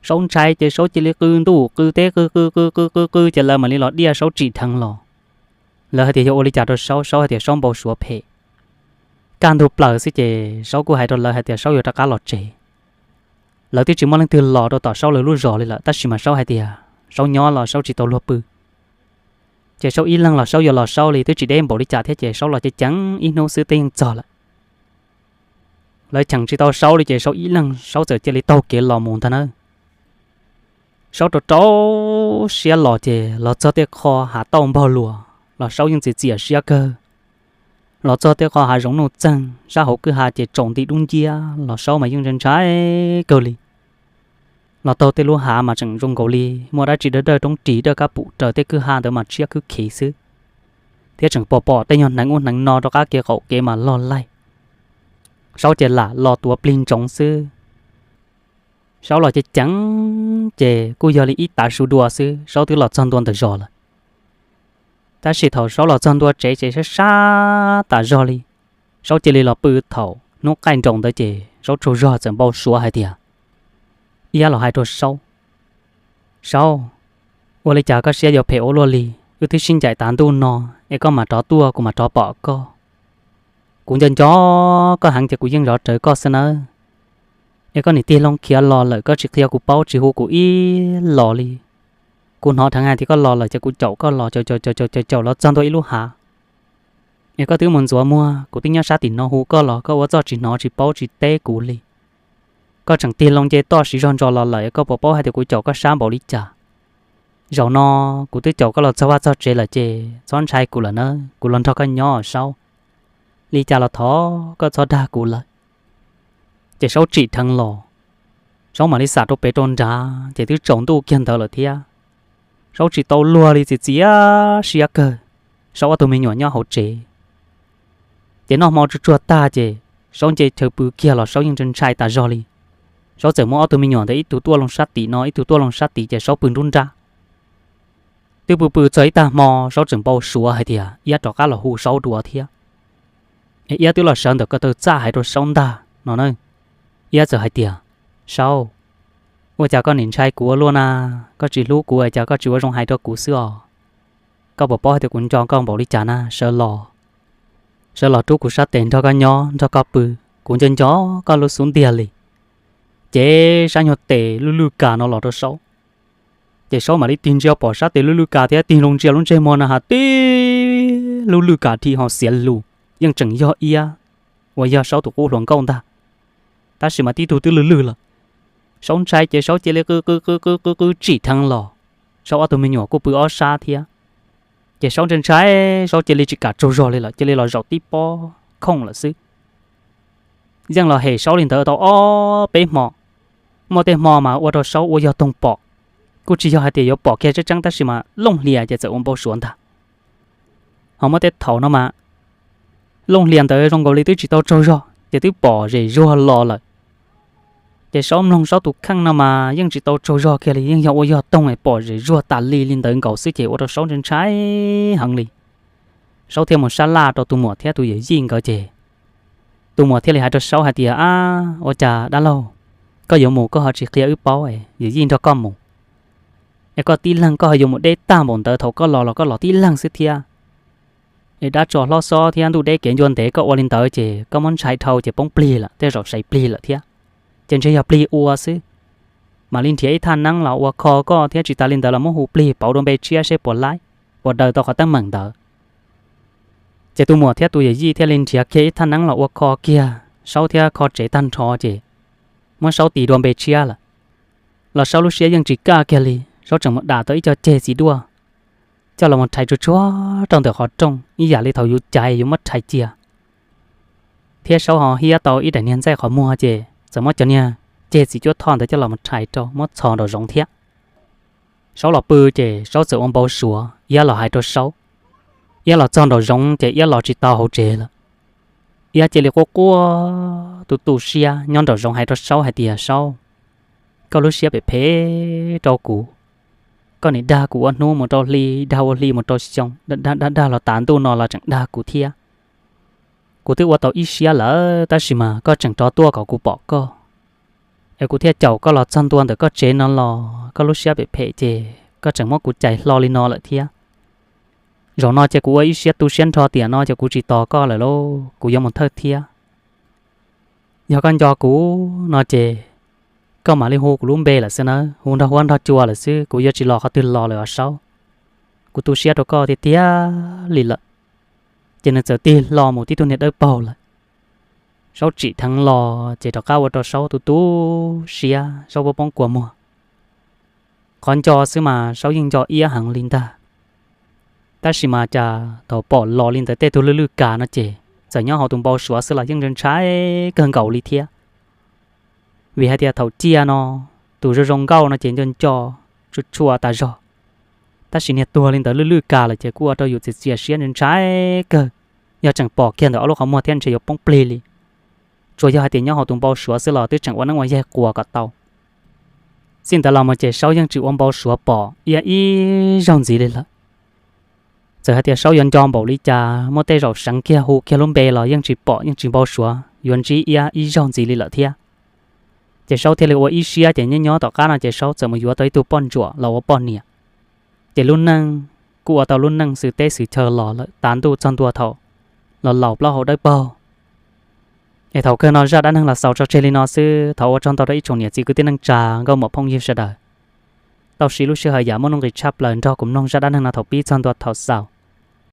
Saub ntshai ces Saub cia li qw ntuj qw teb qw qw qw qw qw qw ces lawv mam li los diaj Saub tsim dheev los. Lawv hais tias yog ua li cas rau Saub, Saub hais tias Saub npau suav phem. Kaj ntug plaws xwb ces Saub kuj hais rau lawv hais tias Saub yuav rov qab los tsev. Lawv twb tsis muaj leej twg los rau tom Saub lawv lub zos li lawm tab sis mas Saub hais tias Saub nyob los Saub tsis tau luag pw. Ces Saub ib leeg los Saub yuav los Saub li twb tsis deb npaum li cas thiab ces Saub los ceev ceev ib hnub xwb twb yeej txog lawm. Lawv cheem tsis tau Saub li ces Saub ib leeg Saub txawm cia li taug kev los mus ntag nawb. Saub rau rau siab los ces los txog tej qho hav tauj npog luas los Saub yeej txias txias siab kawg. Los txog tej qho hav zoov nuj txeeg sab hauv kwj ha ces tsaus nti dub nciab los Saub mas yeej ntshai ntshai kawg li. Los taug tej lub hav mas tseem zoo nkaus li muaj dab tsi dawb dawj roob ris dawj kab pum raws tej kwj ha ntawd mas tshiab khwb khiv xwb, thiab tseem pom pom tej nyuag hneev ub hneev no rov qab kev qaum kev mas log laig. Saub ces lam los tuav plig ntsoov xwb. Saub los ceev ceev ces kuj yog li ib tav su dua xwb Saub twb los txog ntua ntawm zos lawm. Tab sis thaum Saub los txog ntua tsev ces sab sab tas zog li, Saub cia li los pw thaum hnub qaij nroos ntawd ces Saub tsaug zog txawm npau suav hais tias, Iab los hais rau Saub, Saub, ua li cas koj siab yuav phem ua luaj li? Wb twb sib ncaim tav ntuj no es koj mam rov tuaj kuv mam rov pom koj. Kuv nco nco koj heev ces kuv yeej zov rawv koj xwb nawb. Es koj niam tij loo khiav los lawm koj tsis qhia kuv paub tsis hu kuv ib los li. Kuv hnov dheev hais tias koj los lawm ces kuv caum koj los caum caum caum caum caum los txog ntua ib lub hav. Es koj twb mus ntxuav muag kuv twb nyob sab tim no hu koj los koj ua txoj tsis hnov tsis paub tsis teb kuv li. Koj tseem tig loo nce toj siv zog ntso los lawm koj puas paub hais tias kuv caum koj sab npaum li cas? Zaum no kuv twb caum koj los txog vaj txog tsev lawm ces txhob ntshai kuv lawm na, kuv los nrog koj nyob Saub. Li cas los thov koj txhob dag kuv lawm. Ces Saub tsim dheev los, Saub mam li xam rau pem rau nrad ces twb tsaus ntuj kiag ntawd lawm thiab. Saub tsis tau luag li txias txias siab kawg, Saub ob tug me nyuam nyob hauv tsev. Ces noj hmo tsuag tsuag tag ces Saub nce chaw pw kiag los Saub yeej ntshai ntshai tas zog li. Saub txawm muab ob tug me nyuam ntawd ib tug tuaj loo sab tim no ib tug tuaj loo sab tid ces Saub pw nruab nrab. Twb pw pw txog ib tag hmo Saub txawm npau suav hais tias Iab rov qab los hu Saub dua thiab. Es Iab twb los sawv ntawm ko taw txaj hais rau Saub ntag no na. Iab txawm hais tias, Saub, ua cas koj nim ntshai kuv ua luaj na? Koj tsis hlub kuv es cas koj tsis ua zoo hais rau kuv xwb os? Koj puas paub hais tias kuv nco koj npaum li cas na? Sawv los, sawv los rub kuv sab tes nrog koj nyob nrog koj pw, kuv nco nco koj lub xub ntiag li. Ces sab nyuag tes lwj lwj kas no los rau Saub. Ces Saub mam li tig ntsia pom sab tes lwj lwj kas thiab tig loo ntsia lub ntsej muag na has tib lub lwj kas dhi ho xiav lus, yeej tseem yog Iab uas yog Saub tus qub hluas nkauj ntag. Tab sis mas tib tug twb lwj lwj lawm. Saub ntshai ces Saub cia li qw qw qw qw qw qw tsim dheev los. Saub ob tug me nyuam kuj pw ob sab thiab. Ces Saub ntshai ntshai, Saub cia li tsis kam tsaug zog li lawm, cia li los zaum tib pob khooj lawm xwb. Yeej los hem Saub li ntawd tau ob peb hmo. Muaj tej hmo mas ua rau Saub ua yog toog pom, kuj tsis yog hais tias yuav pom kiag tseeb tseeb tab sis mas looj hlias ces txawm ua npau suav ntag. Ho muaj tej thaum no mas looj hlias ntawd zoo nkaus li twb tsis tau tsaug zog ces twb pom zem zuag los lawm. Ces Saub mloog Saub tus kheej no mas yeej tsis tau tsaug zog kiag li, yeej yog ua yog toog es pom zem zuag tas li li ntawd nkaus xwb ces ua rau Saub ntshai ntshai heev li. Saub thiaj mus sab laj rau tus muam thiab tus yawm yij nkawd ces tus muam thiaj li hais rau Saub hais tias, Ab, ua cas dab laug, koj yuav mus koj ho tsis qhia wb paub es yawm yij nrog koj mus? Es koj tib leeg koj ho yuav mus deb tag npaum ntawd, thaum koj los los koj los tib leeg xwb thiab. Es dab tsov hlob xob thiab ntuj deb kev ncua ntev, koj ua li ntawd ces koj muab ntshai dhau ces poob plig lawm, tej zaum sai plig lawm thiab. Ces ntshe yog plig ua xwb. Mam li nrhiav ib thaj neeb los ua kho koj thiab tsis tas li ntawd los muab hu plig pauv dua npe tshiab seb puas laib, puas daws tau qhov teeb meem ntawd. Ces tus muam thiab tus yawm yij thiaj li nrhiav kiag ib thaj neeb los ua kho kiag Saub thiab kho tsev tag nrho ces muab Saub tis dua npe tshiab lawm. Los Saub lub siab yeej tsis kaj kiag li, Saub tseem mus dam tau ib co ceg txiv duaj coj los mus rhais tsuag tsuag rau ntawm qhov rooj ib yam li thaum yus caiv yus muab rhais cia. Thiab Saub ho hiab tau ib daim niag ntxaij qhov muag ces txawm muab cov niag ceg txiv cuab thoj ntawd coj los mus rhais rau muab txhos nraum zoov thiab. Saub los pw ces Saub txawm ua npau suav Iab los hais rau Saub. Iab los txog nraum zoov ces Iab los tsis tau hauv tsev lawm. Iab cia li quaj quaj tu tu siab nyob nraum zoov hais rau Saub hais tias, Saub, koj lub siab phem phem rau kuv. Koj nim dag kuv ua hnub mus rau hli, dag ua hli mus rau xyoo, dag dag dag los tas ntuj no los tseem dag kuv thiab. Kuv twb ua tau ib siab lawm tab sis mas koj tseem rov tuaj kom kuv pom koj. Es kuv thiaj caum koj los txog ntua ntawm koj tsev no los koj lub siab phem phem ces koj tseem muab kuv cais hlo li no lawm thiab. Zaum no ces kuv ua ib siab tu siab nrho tiam no ces kuv tsis tos koj lawm lauj, kuv yuav mus thawj thiab. Yog koj nco kuv no ces koj mam li hu kuv lub npe lawm xwb nawb, hu nrog huab nrog cua lawm xwb, kuv yuav tsis los qhov twg los lawm os Saub. Kuv tu siab rau koj tiag tiag li lawm. Ces nws txawm tig hlo mus tib tug niag dawb paug lawm. Saub tsim dheev los ces rov qab ua rau Saub tu tu siab, Saub poob poob kua muag. Qhov nco xwb mas Saub yeej nco iab heev li ntag. Tab sis mas cas thaum pom los li ntawd tej tug lwj lwj kas no ces txawm nyob hauv tus npau suav xwb los yeej ntshai ntshai kawg nkaus li thiab. Vim hais tias thaum ciaj no tus zoo zoo nkauj no ces nco nco tshua tshua tas zog, tab sis niag tuag li ntawd lwj lwj kas lawm ces kuj ua rau yus txias txias siab ntshai ntshai kawg. Yog tseem pom kiag ntawm ob lub qhov muag thiab ntshe yuav poob plig li. Tsuas yog hais tias nyob hauv tus npau suav xwb los twb tseem ua neeb ua yaig quas kom tau. Txij ntawd los mus ces Saub yeej tsis ua npau suav pom iab ib zaug ntxiv li lawm. Txawm hais tias Saub yuav nco npaum li cas, muaj tej zaum seev kiag hu kiag lub npe los yeej tsis pom yeej tsis npau suav yuav ntsib iab ib zaug ntxiv li lawm thiab. Ces Saub thiaj li ua ib siab ces nyob nyob tom qab no ces Saub txawm mus yuav tau ib tug poj ntsuam los ua poj niam. Ces lub neej kuj ua tau lub neej xwm teb xwm chaw los lawm tas ntuj txog ntua thaum los laus plaub hau dawb paug. Es thaum kawg no zaj dab neeg los xaus tso tseg li no xwb, thov ua tsaug ntau rau ib tsoom niam txiv kwv tij neej tsa nkauj muam phooj ywg sawv daws tau siv lub sij hawm yam muaj nuj nqis tshaj plaws nrog kuv mloog zaj dab neeg no thaum pib txog ntua thaum xaus.